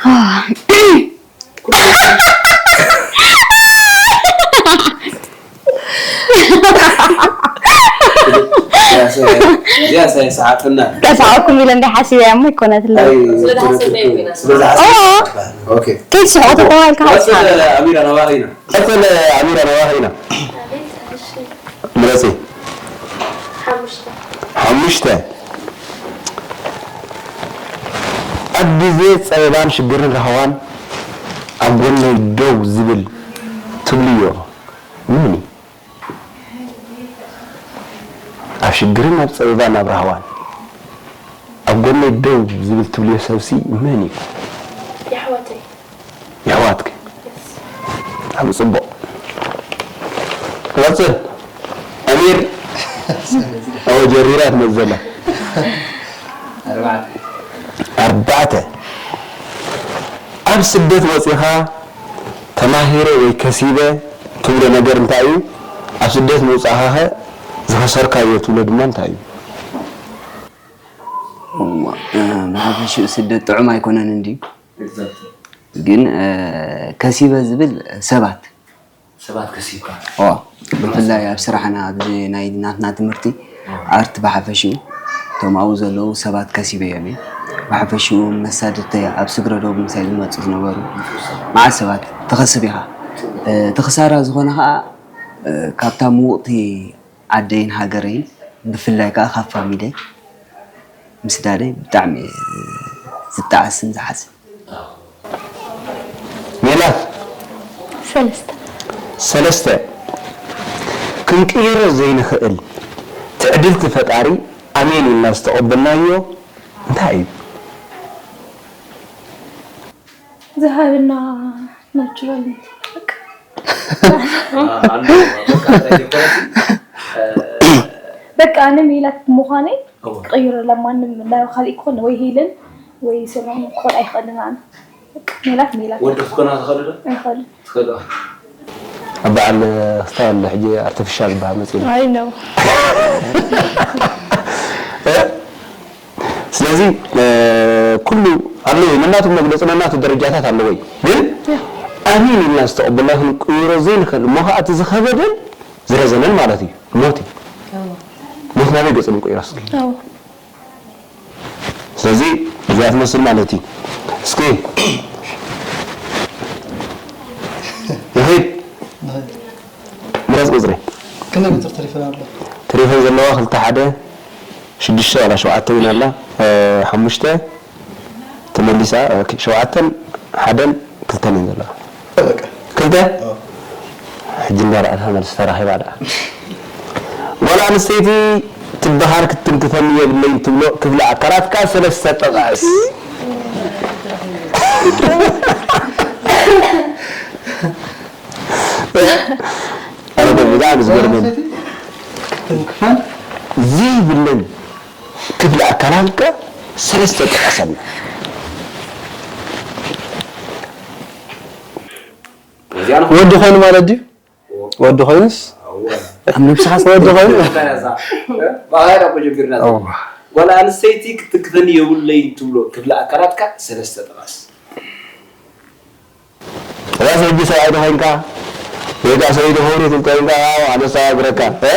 እዚኣ ሳይ ሰሓቅና። ከስሓቅኩም ኢለ እንደ ሓሲበ እሞ ኣይኮነትለይ። ኣይ፣ ስለ ዝሓሰብና እዩ። ስለ ዝሓሰብና። ኦ። ኦኬ። ከይትስሕቁ ተባሂልካ ቀጽል፣ ኣይትስሓቅ። ኣሚራ ናባኺ ኢና። ቀጽል፣ ኣሚራ ናባኺ ኢና። ምረጺ። ሓሙሽተ። ሓሙሽተ። ኣብ ግዜ ጸበባን ሽግርን ራህዋን ኣብ ጎነይ ደው ዝብል ትብልዮ መን እዩ? ኣብ ሽግርን ኣብ ጸበባን ኣብ ራህዋን ኣብ ጎነይ ደው ዝብል ትብልዮ ሰብሲ መን እዩ? የሕዋተይ። የሕዋትኪ? የስ። ብጣዕሚ ጽቡቕ። ቀጽል። ኣሚር። ኣዎ፣ ጀሪራ ትመጽእ ዘላ። ኣርባዕተ። ኣርባዕተ። ኣብ ስደት ወጺኻ ተማሂረ ወይ ከሲበ ትብሎ ነገር እንታይ እዩ? ኣብ ስደት ምውጻእኻኸ ዝኸሰርካዮ ትብሎ ድማ እንታይ እዩ? እዋ፣ እ፣ ብሓፈሽኡ ስደት ጥዑም ኣይኮነን እንድዩ። ኤግዛክትሊ። ግን፣ እ፣ ከሲበ ዝብል ሰባት። ሰባት ከሲብካ። ኦ፣ ብፍላይ ኣብ ስራሕና፣ ኣብዚ ናይ ናትና ትምህርቲ፣ ኦ። ኣርት ብሓፈሽኡ፣ እቶም ኣብኡ ዘለዉ ሰባት ከሲበዮም እየ። ብሓፈሽኡ መሳድድተይ ኣብ ስግረ ዶብ ምሳይ ዝመጹ ዝነበሩ፣ መዓት ሰባት ትኸስብ ኢኻ። እ፣ እቲ ክሳራ ዝኾነ ኸኣ፣ እ፣ ካብታ ምውቕቲ ዓደይን ሃገረይን፣ ብፍላይ ከኣ ካብ ፋሚለይ፣ ምስዳደይ ብጣዕሚ እየ ዝጠዓስን ዝሓዝን። ሜላት። ሰለስተ። ሰለስተ። ክንቅይሮ ዘይንኽእል ትዕድልቲ ፈጣሪ ኣሜን ኢልና ዝተቐበልናዮ እንታይ እዩ? ዝሃበና ናቹራል በቃ። አ-፣ ኣሉ፣ በቃ፣ እንታይ ደኮረሲ? እ፣ በቃ፣ ኣነ ሜላት ብምዃነይ፣ ክቕይረላ ማንም ናይ ካልእ ክኾን ወይ ሄለን ወይ ሰሎሞን ክኾን ኣይኽእልን። ኣነ በቃ ሜላት ሜላት ወዲ ክትኮና ትኽእል ዶ? ኣይኽእልን። ትኽእል። ኣብ በዓል ክስታይ ኣሎ ሕጂ ኣርቲፊሻል ዝበሃል መፂኡ። ኣይ ነው። ስለዚ ኩሉ ኣለዎ፣ ነናቱ መግለፂ፣ ነናቱ ደረጃታት ኣለዎ እዩ። ግን ኣሜን ኢልና ዝተቐበልና ክንቅይሮ ዘይንኽእል እሞ ከዓ እቲ ዝኸበደን ዝረዘነን ማለት እዩ ሞት እዩ። ሞት ናበይ ገፅና ንቅይሮ እስኪ? ስለዚ እዚኣ ትመስል ማለት እዩ። እስኪ ይኺድ ምረፅ ቁፅሪ። ክንደይ ቁፅሪ ተሪፈን ኣሎ? ተሪፈን ዘለዋ ክልተ ሓደ ሽዱሽተ ዋላ ሸውዓተ እውን ኣላ። ሓሙሽተ ተመሊሳ። ኦኬ፣ ሸውዓተን ሓደን ክልተን እየን ዘለዋ። በቃ። ክልተ? ኣዎ። ሕጂ እንዳረኣና መልሲ ተራኺባ ደኣ። ጓል ኣንስተይቲ ትበሃል ክትንክፈኒ የብለይን ትብሎ ክፍሊ ኣካላትካ ሰለስተ ጥቐስ። ኣረ፣ ብጣዕሚ ዝገርመኒ። ትንክፈን? ዘይብለን ክፍሊ ኣካላትካ ሰለስተ ጥቐሰልና። እዚኣ ነው። ወዲ ኮይኑ ማለት ድዩ? ወዲ ኮይኑስ? እወ። ኣብ ነብስኻ ወዲ ኮይኑ? ባህሪ እኮ ጀሚርና። እወ። ጓል ኣንስተይቲ ክትንክፈኒ የብለይን ትብሎ ክፍሊ ኣካላትካ ሰለስተ ጥቐስ። እዛ ሰበይቲ ሰብኣይ ዶ ኮይንካ? ወይ ከዓ ሰበይቲ ኾይኑ ትብሎ ኮይንካ፣ ያው ኣነሳ እግረካ፣ እ?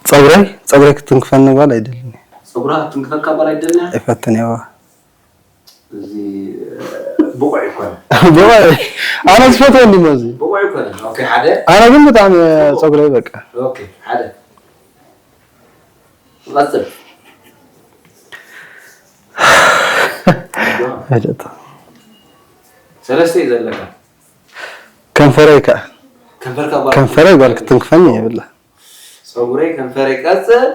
ጸጉረይ፣ ጸጉረይ ክትንክፈኒ ጓል ኣይደልን። ጸጉራ ክትንክፈካ ጓል ኣይደልን? ኣይፈትን እየ። እዚ ብቑዕ ይኮነ። ብቑዕ። ኣነ ዝፈትወኒ ነው እዚ። ብቑዕ ይኮነ። ኦኬ፣ ሓደ። ኣነ ግን ብጣዕሚ ጸጉረይ በቃ። ኦኬ፣ ሓደ። ቀጽል። ኣይደጥ። ሰለስተ እዩ ዘለካ። ከንፈረይ ከ-? ከንፈርካ ጓል ከንፈረይ ጓል ክትንክፈኒ የብላ። ጸጉረይ ከንፈረይ ቀጽል።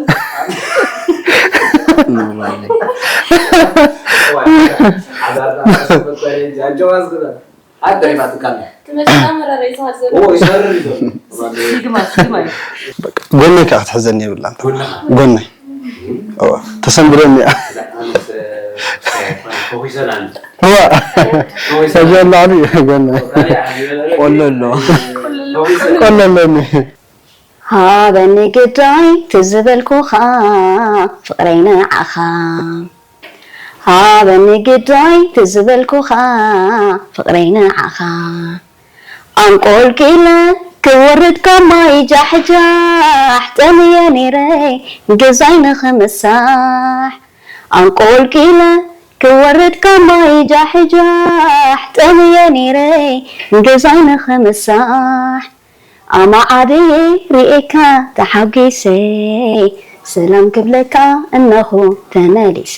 ሓዳርና ራሱ ፈጠረ እንጂ ኣጀዋዝ ግበ። ሓደሪፋትካ ኣላ። ትመስላ መረረይ ዝሃዘለ። ኦ፣ ይሰርር እዩ ዘሎ። ይግማ፣ ይግማ እዩ። ጎነይ ከዓ ክትሕዘኒ የብላን። ጎነኻ? ጎነይ። እዋ፣ ተሰንብደኒ እያ። ኣነስ፣ ተኺሰን ኣነ። እዋ፣ ተኺሰን። ሰጀን ላዕሊ ጎነይ። ካልእ ዓቢ በለ። ቆሎ ኣሎ። ተኺሰን። ቆሎ ኣለኒ። ሃበኒ ግዳይ ትዝበልኩኻ ፍቕረይ ንዓኻ። ሃበኒ ግዳይ ትዝበልኩኻ ፍቕረይ ንዓኻ። ኣንቆልቂለ ክወርድ ካብ ማይ ጃሕጃሕ ጠምየ ነይረ ገዛይ ንኽምሳሕ። ኣንቆልቂለ ክወርድ ካብ ማይ ጃሕጃሕ ጠምየ ነይረ ገዛይ ንኽምሳሕ። ኣማዓድየ ርእየካ ተሓጒሰ ሰላም ክብለካ እነኹ ተመሊሰ።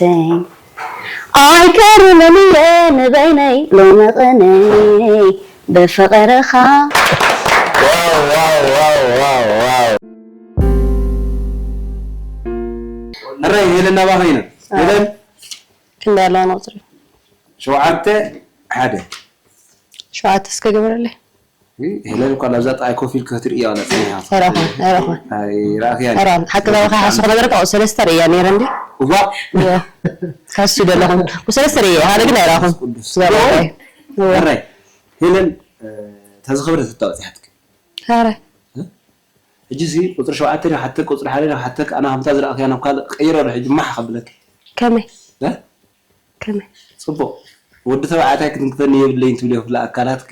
ኣይከርምን እየ ንበይነይ ሎሚ ቅነይ ብፍቕርኻ። ዋው፣ ዋው፣ ዋው፣ ዋው፣ ዋው። ሕራይ ሄለን ናባኸ ኢና። ኣዎ። ሄለን? ክንደይ ኣለዋ ቁፅሪ? ሸውዓተ ሓደ። ሸውዓተ እስከ ግበረለይ። ሄለን እኳ ናብዛ ጥራይ ኮፍ ኢልኪ ክትርእያ ዋላ ጸኒሓ። ኣይረኹን፣ ኣይረኹን። ኣይረኣኽያን። ኣይረኹን። ሓቂ ዛባ ከይሓስኹ ነገርካ ኣብኡ ሰለስተ ርእያ ነይረ እንዲ። እዋ። እዋ። ከሱ ደለኹን። ብሰለስተ ርእየ፣ ሓደ ግን ኣይረኹን። ቅዱስ። ዛባ ከይ-፣ እዋ። ሕራይ። ሄለን፣ እ፣ እታ ዝኸበደት ሕቶ ኣብጺሓትኪ። ሕራይ። እ? ሕጂ እዚ ቁጽሪ ሸውዓተ ዶ ሓተ፣ ቁጽሪ ሓደ ዶ ሓተ፣ ኣነ ከምታ ዝረኣኽያ ናብ ካልእ ቀይሮ ዶ ሕጂ ማሕ ከብለኪ። ከመይ? እ? ከመይ? ጽቡቕ። ወዲ ተባዕታይ ክትንክፈኒ የብለይን ትብልዮ ክፍሊ ኣካላትኪ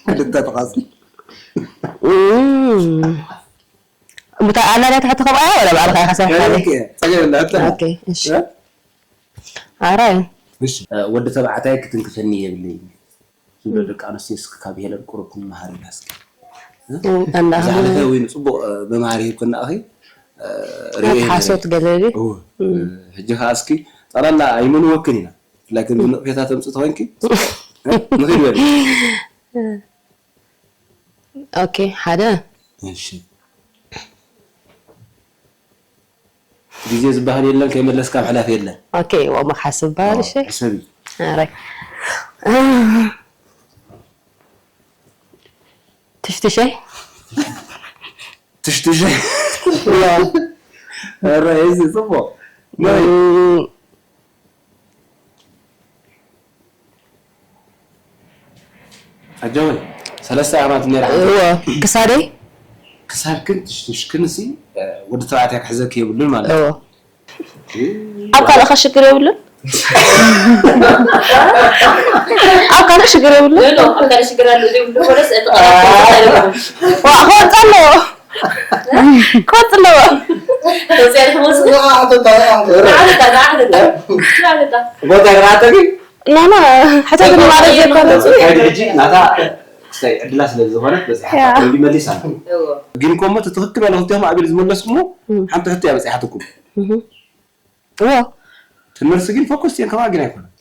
ክልተ ጥቐስ። እም። ብታ-፣ ኣላ ድያ ትሕቲ ከምኣ ወላ ባዕልኻ ኢኻ ሰሪሕካ? ጸገም የለን፣ ሕቶ። ኦኬ፣ እሺ። እ? ኣራይ። እሺ፣ እ፣ ወዲ ተባዕታይ ክትንክፈኒ የብለይን። ዝብሎ ደቂ ኣንስትዮ እስኪ ካብ ሄለን ቁሩብ ክንመሃር ኢና እስኪ። እ? እ፣ ኣንዳ ዝሓለፈ ኸ-፣ ወይ ንጽቡቕ፣ እ፣ መምሃሪ ሂብክና ኣኺ፣ እ፣ ርእዮ ኣብ ሓሶት ሄለን። ገለ ድዩ? እወ። እ። እ፣ ሕጂ ኸኣ እስኪ ጠቕላላ ኣይመንወክን ኢና። ብፍላይ ከምዚ ነቕፌታ ተምጽእ ተኾይንኪ፣ እ፣ ንኺድ በሊ። ኦኬ፣ ሓደ። እሺ። ግዜ ዝበሃል የለን፣ ከይመለስካ ምሕላፍ የለን። ኦኬ፣ ዋማ ክሓስብ በሃል፣ ኣዎ፣ እሺ። ሕሰቢ። ኣረ። ትሽትሸይ? ትሽትሸይ? እዋ። ኧረ እዚ ጽቡቕ። ናይ ኣጆይ ሰለስተ ዓመት ነይራ። እዎ፣ ክሳደይ? ክሳድክን ትሽትሽክን ሲ ወዲ ተባዕታይ ክሕዘኪ የብሉን ማለት እዩ። እዎ። ኣብ ካልእኻ ሽግር የብሉን? ኣብ ካልእ ሽግር የብሉን? ኖ፣ ኖ፣ ኣብ ካልእ ሽግር ኣሎ ዘይብሉ ኮለስ እቲ ዋ፣ ክወጽእ ኣለዎ። ክወጽእ ኣለዎ። ተወጽያ ትወጽእ። ዝዓበታ፣ ዝዓበታ፣ ዝዓበታ። ዝዓበታ። ቦታ ይራተ ግን? ኖ፣ ኖ፣ ሕቶ ግን ማለት ዘይኮነ። ሕጂ ናታ ክስታይ ዕድላ ስለ ዝኾነት በዚሓ ያ። ተቐሪቡ ይመልስ ኣሎ። እዎ። ግን ኮሞ እቲ ትኽክል ዋላ ክልቲኦም ኣቤል ዝመለስኩሞ እም። ሓንቲ ሕቶ እያ በጺሓትኩም። እህ። እዎ። እቲ መልሲ ግን ፎከስ እየን ከማን ግን ኣይኮነን።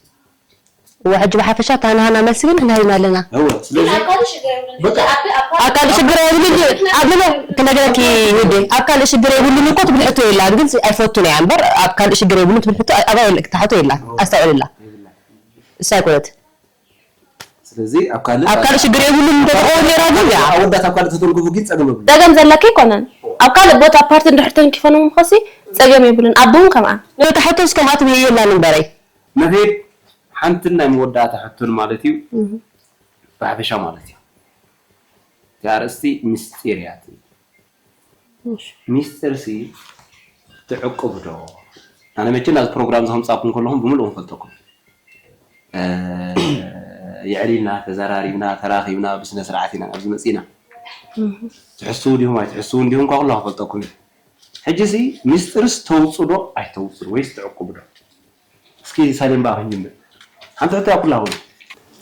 እዎ፣ ሕጂ ብሓፈሻ እታ ናህና መልሲ ግን ክንህብ ኢና ኣለና። እዎ፣ ስለዚ ኣብ ካልእ ሽግር የብሉን። በቃ። ኣብ፣ ኣብ ካልእ ኣብ ካልእ ሽግር የብሉን። ኣብ ምን ክነግረኪ ውዴ፣ ኣብ ካልእ ሽግር የብሉን እኮ ትብል ሕቶ የላን፣ ግን ኣይፈቱን እያ እምበር ኣብ ካልእ ሽግር የብሉን ትብል ሕቶ ኣባይ የለ-፣ ትሓቶ የላን። ኣስተውዕልላ። የብላን። እሳ ኣይኮነት። ስለዚ ኣብ ካልእ ኣብ ካልእ ሽግር የብሉን እንተትኸውን ነይራ ግን ያ። ኣወዳት ኣብ ካልእ ተተንክፉ ግን ጸገም የብሉን። ጸገም ዘለኪ ኣይኮነን። ኣብ ካልእ ቦታ ፓርቲ እንድሕር ተንኪፈን እውን ኸሲ ጸገም የብሉን። ኣቦ እውን ከምኣ። ነታ ሕቶስ ከምኣ ትብል የላን እምበረይ። መኺድ ሓንትን ናይ መወዳእታ ሕቶን ማለት እዩ። እህ። ብሓፈሻ ማለት እዩ። እቲ ኣርእስቲ ምስጢር እያ ትብል። እሺ። ሚስጥርሲ ትዕቅቡ ዶ? ኣነ መቸም ናዚ ፕሮግራም እዚ ከምጻኩም ከለኹም ብምልኡ ንፈልጠኩም። እ፣ የዕሊልና፣ ተዘራሪብና፣ ተራኺብና፣ ብስነ ስርዓት ኢና ኣብዚ መጺና። እህ። ትሕስው ዲኹም ኣይትሕስውን ዲኹም እኳ ኩሉ ክፈልጠኩም እዩ። ሕጂሲ ሚስጥርስ ተውጹ ዶ ኣይተውጹ ዶ ወይስ ትዕቅቡ ዶ? እስኪ ሳሌም ብኣኺ ንጀምር። ሓንቲ ሕቶ እያ ኩላ ኹሉ።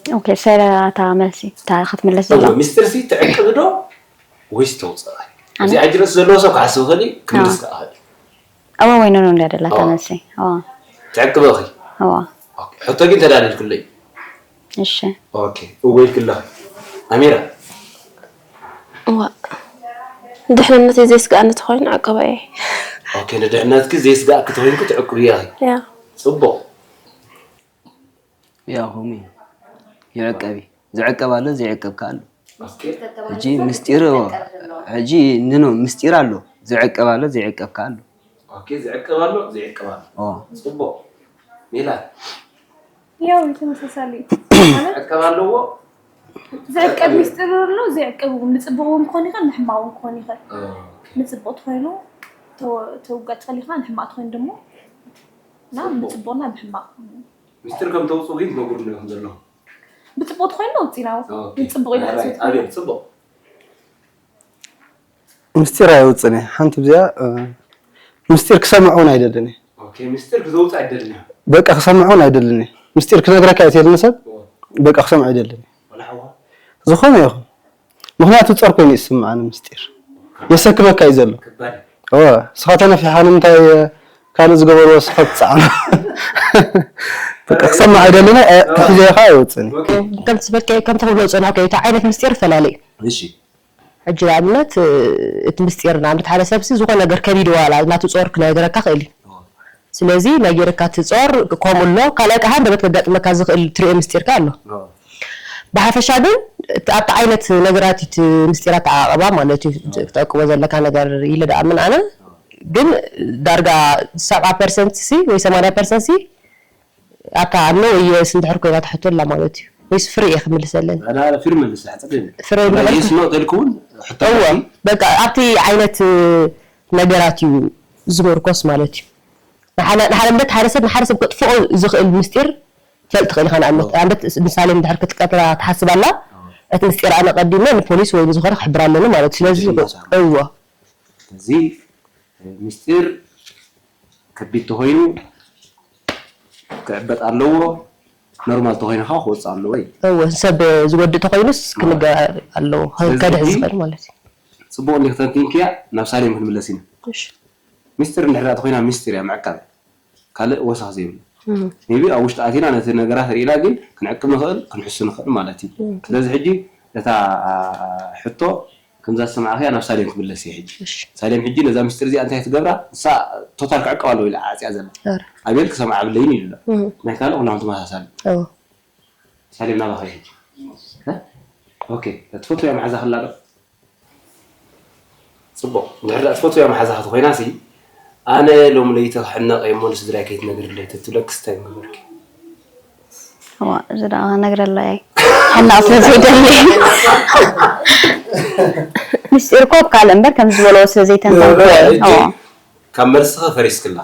ኦኬ፣ ሰላታ መልሲ፣ እታ ክትምለስ እወ፣ ዘላ። ሚስጥር ሲ ትዕቅብ ዶ ወይስ ተውፅእ? ኣነ? እዚ ሕጂ ርእሲ ዘለዎ ሰብ ክሓስብ ይኽእል እዩ፣ ክምልስ ኣዎ። ከኣ ይኽእል እዩ። እወ ወይ ኖኖ እንድያ ደላታ ኣዎ። መልሲ። እወ። ትዕቅብ ኢኺ? እወ። ኦኬ፣ ሕቶ ግን ተዳሊልክለይ። እሺ። ኦኬ፣ እወ ኢልክለኺ። ኣሚራ? እወ። ድሕንነተይ ዘየስግኣኒ ተኾይኑ ዕቅበ እየ። ኦኬ፣ ንድሕነትኪ ዘየስግኣኪ ተኾይንኩ ትዕቅብያ ኢኺ? ያ። ጽቡቕ። ያው ሆሚ ይዕቀብ እዩ። ዝዕቀብ ኣሎ፣ ዘይዕቀብ ከኣ ኣሎ። ኦኬ። ሕጂ ምስጢር፣ ሕጂ ንኖ ምስጢር ኣሎ፣ ዝዕቀብ ኣሎ፣ ዘይዕቀብ ከኣ ኣሎ። ኦኬ፣ ዝዕቀብ ኣሎ፣ ዘይዕቀብ ኣሎ። ኦ። ጽቡቕ። ሜላት? ያው ተመሳሳሊ። ዝዕቀብ ኣለዎ? ዝዕቀብ ምስጢር ኣሎ፣ ዘይዕቀብ እውን። ንጽቡቕ እውን ክኾን ይኽእል፣ ንሕማቕ እውን ክኾን ይኽእል። ኦኬ። ንጽቡቕ ተኾይኑ ተወ-፣ ተውጋጥ ፈሊኻ፣ ንሕማቕ ተኾይኑ ደሞ እና ጽቡቕ። ንጽቡቕና ንሕማቕ። ምስጢር ከም ተውጽኡ ግን ትነግሩኒ ኢኹም ዘለኹም። ብጽቡቕ ተኾይኑ ኣውጺናዎ። ኦኬ። ንጽቡቕ ኢልና ኣራይ፣ ስለ ኣቤል፣ ጽቡቕ። ምስጢር ኣይወጽእን እየ። ሓንቲ ብዚኣ፣ እ፣ ምስጢር ክሰምዕ እውን ኣይደልን እየ። ኦኬ፣ ምስጢር ክተውጽእ ኣይደልን እየ። በቃ ክሰምዕ እውን ኣይደልን እየ። ምስጢር ክነግረካ እየ ትብል ንሰብ፣ ኦ። በቃ ክሰምዕ ኣይደልን እየ። ወላ ሓዋ? ዝኾነ ይኹን። ምኽንያቱ ጾር ኮይኑ እዩ ዝስምዓኒ ምስጢር። የሰክመካ እዩ ዘሎ። ከባድ። እወ፣ ንስኻ ተነፊሕኻ ንምንታይ ካልእ ዝገበርዎ ስሕት ትጸዓኖ? በቃ ክሰምዕ ኣይደለና፣ እ፣ ተሒዘዮ ኸኣ ኣይወጽእን እዩ። ኦኬ። ከምቲ ዝበልካዮ፣ ከምቲ ክብሎ ዝጸናሕኩ፣ እቲ ዓይነት ምስጢር ይፈላለ እዩ። እሺ። ሕጂ ንኣብነት፣ እ፣ እቲ ምስጢር ንኣብነት ሓደ ሰብሲ ዝኾነ ነገር ከቢድዎ ዋላ ናቱ ጾር ክነግረካ ክእል እዩ። እወ። ስለዚ ናይ ጌርካ እቲ ጾር ከምኡ ኣሎ፣ ካልኣይ ከኣ ሃንደበት ከጋጥመካ ዝኽእል ትርእዮ ምስጢር ከኣ ኣሎ። እወ። ብሓፈሻ ግን እቲ ኣብቲ ዓይነት ነገራት እቲ ምስጢር ኣተዓቓቕባ ማለት እዩ፣ እወ። ክትዕቅቦ ዘለካ ነገር ኢለ ደኣምን ኣነ። እወ። ግን ዳርጋ ሰብዓ ፐርሰንት ሲ ወይ ሰማንያ ፐርሰንት ሲ ኣብታ ኣኖ ወይ የስ እንድሕር ኮይና ትሕቶ ኣላ ማለት እዩ። ወይስ ፍረ እየ ክምልሰለን? ኣና ፍረ መልስ፣ ሓጽር ፍረ ናይ እንድሕር የስ ኖ ተልኩውን ሕቶ እወ፣ መልሲ። በቃ ኣብቲ ዓይነት ነገራት እዩ ዝምርኮስ ማለት እዩ። ንሓደ፣ ንሓደ እምነት ሓደ ሰብ ንሓደ ሰብ ከጥፍኦ ዝኽእል ምስጢር ትፈልጥ ትኽእል ኢኻ። ንኣብነት፣ እወ። ኣብነት ምሳሌ እንድሕር ክትቀትራ ትሓስብ ኣላ፣ እወ። እቲ ምስጢር ኣነ ቀዲመ ንፖሊስ ወይ ንዝኾነ ክሕብር ኣለኒ ማለት እዩ። ስለዚ፣ እዚ እዩ እወ። እዚ ምስጢር ከቢድ ተኾይኑ ክዕበጥ ኣለዎ፣ ኖርማል ተኾይኑ ከዓ ክወፅእ ኣለዎ እዩ። እወ፣ ሰብ ዝጎድእ ተኾይኑስ ማ-፣ ክንገር ኣለዎ፣ ስለዚ ከድሕ ሕጂ ዝኽእል ማለት እዩ። ፅቡቕ እንዲኺ ተንቲንክያ፣ ናብ ሳሌም ክንምለስ ኢና። እሺ። ሚስጥር እንድሕር ተኾይና ሚስጥር እያ፣ ምዕቃብ እያ። ካልእ ወሰኽ ዘይብሉ። እም። ሜቢ ኣብ ውሽጢ ኣቲና ነቲ ነገራት ርኢና ግን ክንዕቅብ ንኽእል፣ ክንሕሱ ንኽእል ማለት እዩ። እም። ስለዚ ሕጂ እታ ሕቶ ከምዛ ዝሰማዕኽያ ናብ ሳሌም ክምለስ እየ ሕጂ። እሺ። ሳሌም ሕጂ ነዛ ምስጢር እዚኣ እንታይ ትገብራ? ንሳ ቶታል ክዕቀብ ኣለዎ ኢላ ዓጽያ ዘላ። ኧረ። ኣቤል ክሰምዓ ኣብለይን ኢሉ ኣሎ። እህ። ናይ ካልእ ኩላም ተመሳሳሊ። እዎ። ሳሌም ናባኻ እየ ሕጂ። እ? ኦኬ፣ ትፈትውያ መሓዛ ክላ ዶ? ጽቡቕ። እንድሕር ደኣ ትፈትውያ መሓዛ ክትኮይና ሲ፣ ኣነ ሎም ለይቲ ክሕነቕ እየ እሞ ንስድራይ ከይትነግርለይ ተትብለክስ እንታይ ምገበርኪ? እዋ፣ እዚ ደኣ ክነግረላ እየ። ሕናቕ ስለ ዘይደሊ። ምስጢር እኮ ኣብ ካልእ እምበር ከምዚ ዝበልዎ ስለ ዘይተንተንኩ እየ። ሕጂ እዋ። ካብ መልስኸ ፈሪስክላ።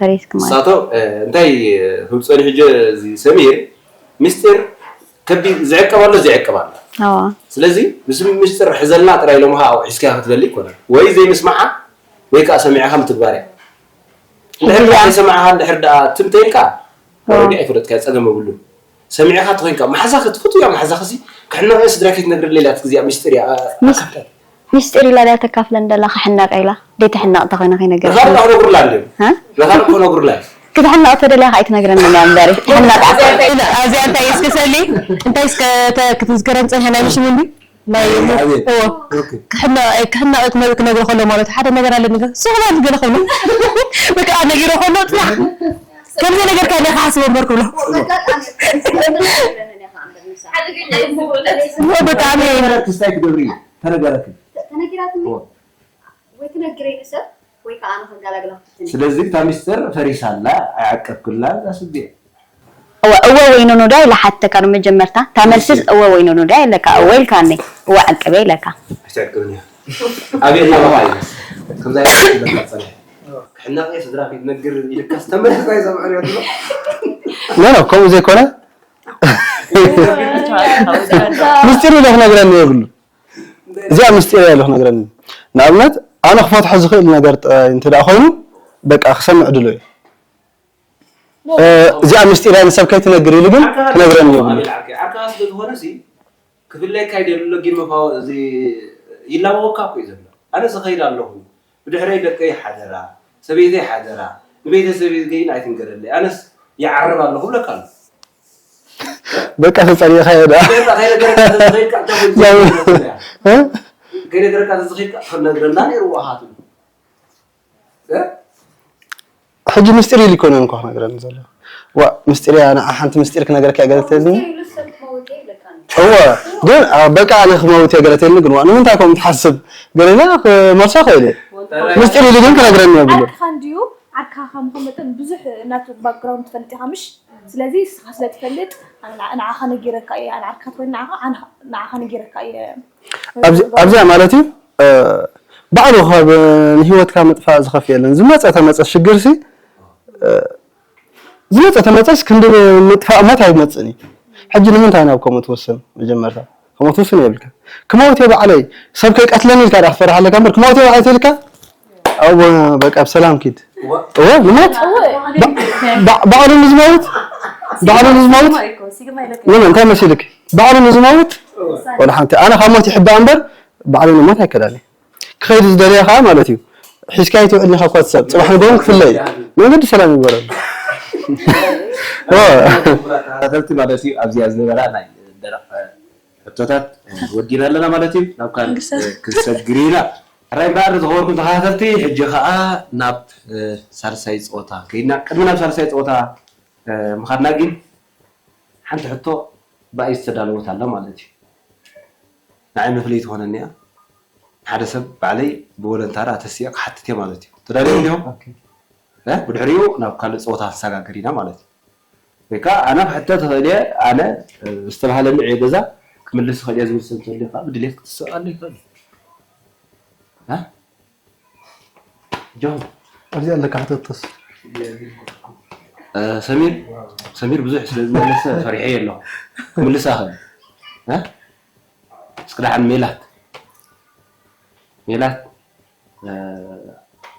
ፈሪስክ ማለት? ንሳቶ፣ እ፣ እንታይ ክብል ጸኒሑ ሕጂ እዚ ሰሚር፣ ምስጢር ከቢድ ዝዕቀብ ኣሎ፣ ዘይዕቀብ ኣሎ። እዋ። ስለዚ፣ ምስ ምስጢር ሕዘልና ጥራይ ኢሎምኻ ኣብኡ ሒዝካዮ ክትበሊ ኣይኮነን። ወይ ዘይምስማዓ፣ ወይ ከኣ ሰሚዕኻ ምትግባር እያ። እንድሕር ደኣ ከምዚኣ። ከይሰማዕኻ፣ እንድሕር ደኣ ትም ተይልካ፣ ኣዎ። ኦረዲ ኣይፈለጥካዮ፣ ጸገም የብሉን። ሰሚዕኻ ተኾይንካ፣ መሓዛኺ ትፈትውያ፣ መሓዛኺሲ፣ ክሕነቕ እየ ስድራይ ከይትነግርለይ ኢላትኪ፣ እዚኣ ምስጢር እያ፣ ኣ-፣ ምስ-፣ ኣካፍላት። ምስጢር ኢላ ድያ ተካፍለን ደላ፣ ክሕነቕ ኢላ? ደይ ትሕነቕ ተኾይና ከይነገረትኒ። ንኻልእ ክነግሩላ እንድዮም። ሃ? ንኻልእ ክነግሩላ እዮም። ክትሕነቕ ተደልያ ከኣ ኣይትነግረንን እያ እምበሪ፣ ትሕነቕ። እዚኣ እንታይ፣ እዚኣ እንታይ እስከ ሰሊ? እንታይ እስከ ተ-፣ ክትዝከረን ጸኒሐ ናይ ምሽም እንዲ? ናይ ኣቤት። እዎ። ኦኬ። ክሕነ-፣ ክሕነቕ ክነ-፣ ክነግሮ ከሎ ማለት ሓደ ነገር ኣለኒ። ሱቕ በል ገለ ከሎ። በቃ ነጊሮ ከሎ ጽናሕ። ከምዚ ነገር ካለ ክሓስቦ እምበር ክብሎ። ብጣዕሚ ክስታይ ክትገብሪ እዩ። ተነገረኪ። ተነጊራትኒ። እዎ። ወይ ትነግረኒ ሰብ ወይ ከዓ ኣነ ከጋላግላ ክትፍትን። ስለዚ እታ ሚስጥር ፈሪሳ ኣላ፣ ኣይዓቀብክላን፣ ዛስቤ። እወ፣ እወ ወይ ኖኖ ድያ ኢለ ሓተካ ነው መጀመርታ። እታ መልስስ እሺ። እወ ወይ ኖኖ ድያ ኢለካ፣ እወ ኢልካኒ፣ እወ ዓቅበ ኢለካ። ኣይትዕቅብን እያ። ኣቤል ናባኻ እዩ። ከምዛ ኢልካ ጸኒሐ። ክሕነቕ እየ ስድራ ከይትነግር ኢልካ ዝተመለስካ ይሰምዐን እየ ትብሎ። ኖ፣ ኖ፣ ከምኡ ዘይኮነ። ምስጢር ኢለ ክነግረኒ የብሉ። እዚኣ ምስጢር እያ ኢሉ ክነግረኒ። ንኣብነት፣ ኣነ ክፈትሖ ዝኽእል ነገር ጥራይ እንተ ደኣ ኮይኑ፣ በቃ ክሰምዕ ድሉው እየ። እ፣ እዚኣ ምስጢር እያ ንሰብ ከይትነግር ኢሉ ግን ክነግረኒ የብሉ። ዓርካ ስለ ዝኾነ ሲ፣ ክፍለየካ ይደሊ ኣሎ፣ ግን መፋወ-፣ እዚ ይላበወካ እኮ እዩ ዘሎ። ኣነ ዝኸይድ ኣለኹ። ብድሕረይ ደቀይ ሓደራ፣ ሰበይተይ ሓደራ፣ ንቤተሰበይ ግን ኣይትንገረለይ። ኣነስ ይዓርብ ኣለኹ ብለካ ኣሎ። በቃ ተጸሊእካ እየ ደኣ። ከይነገረካ ተዘኸይድካ እንታይ ኮይኑ ዘይትነግረና? እ? ከይነገረካ ተዘኸይድካ ክነግረና ነይርዎ ኣኻ ትብሎ። እ? ሕጂ ምስጢር ኢሉ ኣይኮነን እኮ ክነግረኒ ዘሎ። ዋእ፣ ምስጢር እያ፣ ንዓ ሓንቲ ምስጢር ክነግረካ እየ ገለ ትብለኒ። ምስጢር ኢሉ ሰብ ክመውት እየ ይብለካ ኣሎ። እወ፣ ግን፣ አ፣ በቃ ኣነ ክመውት እየ ገለ ትብለኒ፣ ግን ዋእ፣ ንምንታይ ከምኡ ትሓስብ? ገለ ኢለ ክመልሶ ክእል እየ። ምስጢር ኢሉ ግን ክነግረኒ የብሉን። ዓርክኻ እንድዩ፣ ዓርክኻ ከም ምዃኑ መጠን ብዙሕ ናቱ ባክግራውንድ ትፈልጥ ኢኻ፣ ምሽ? ስለዚ ንስኻ ስለ ትፈልጥ፣ ኣነ ንዓ-፣ ንዓኻ ነጊረካ እየ፣ ኣነ ዓርክኻ ትኾይኒ ንዓኻ፣ ኣነ ንዓኻ ነጊረካ እየ። ኣብዚ-፣ ኣብዚኣ ማለት እዩ፣ እ፣ ባዕሉ ካብ ንህይወትካ ምጥፋእ ዝኸፍእ የለን። ዝመጸ ተመጸ ሽግርሲ፣ እ፣ ዝመጸ ተመጸስ ክንዲ ምጥፋእ ሞት ኣይመጽእን እዩ። ሕጂ ንምንታይ ናብ ከምኡ ትውስን? መጀመርታ ከምኡ ትውስን የብልካ። ክመውት እየ ባዕለይ፣ ሰብ ከይቀትለኒ ኢልካ ዳ ክትፈርሕ ኣለካ እምበር፣ ክመውት እየ ባዕለይ ተልካ፣ ኣብ በቃ ብሰላም ኪድ። እወ፣ ንሞት? እወ። ባ-፣ ባ-፣ ባዕሉ ንዝመውት? ባዕሉ ንዝመውት? ሲግማ እኮ፣ ሲግማ ይለካ። ምን፣ እንታይ መሲልክ? ባዕሉ ንዝመውት? እወ። ወላ ሓንቲ። ኣነ ካብ ሞት ይሕባእ እምበር፣ ባዕሉ ንሞት ኣይከዳን እየ። ክኸይድ ዝደለየ ከዓ ማለት እዩ። ሒዝካዮ ትውዕል ኢኻ እኳ ትሰብ። ጽባሕ ንግሆ ክፍለ እዩ። መንገዲ ሰላም ይግበረሉ። እወ። ተኸታተልቲ ማለት እዩ፣ ኣብዚኣ ዝነበራ ናይ ደረቕ ሕቶታት ወዲና ኣለና ማለት እዩ። ናብ ካልእ መንግስታት። ክንሰግር ኢና። ሕራይ እምበኣር ዝኸበርኩም ተኸታተልቲ፣ ሕጂ ኸኣ ናብ፣ እ፣ ሳልሳይ ጸወታ ከይድና። ቅድሚ ናብ ሳልሳይ ጸወታ፣ እ፣ ምኻድና ግን ሓንቲ ሕቶ ብኣይ ዝተዳለወት ኣላ ማለት እዩ። ንዓይ መፍለዪ ትኾነኒ እያ። ሓደ ሰብ ባዕለይ ብቮለንታሪ ኣተሲኤ ክሓትት እየ ማለት እዩ። ተዳልዮም ዲኹም? ኦኬ። እ፣ ብድሕሪኡ ናብ ካልእ ጸወታ ክንሰጋገር ኢና ማለት እዩ። ወይ ከዓ ኣነ ክሕተት እኽእል እየ፣ ኣነ፣ እ፣ ዝተባህለኒ ዕዮ ገዛ ክምልስ እኽእል እየ ዝብል ሰብ እንተልዩ ከዓ ብድሌት ክትስእኣሉ ይኽእል እዩ። እ? ጆን። ኣብዚ ኣለካ ሕተቶስ። እ፣ ሰሚር፣ ሰሚር ብዙሕ ስለ ዝመለሰ ፈሪሐ ኣለኹ። ክምልሳ እኽእል። እ? እስኪ ደሓን ሜላት። ሜላት፣ እ፣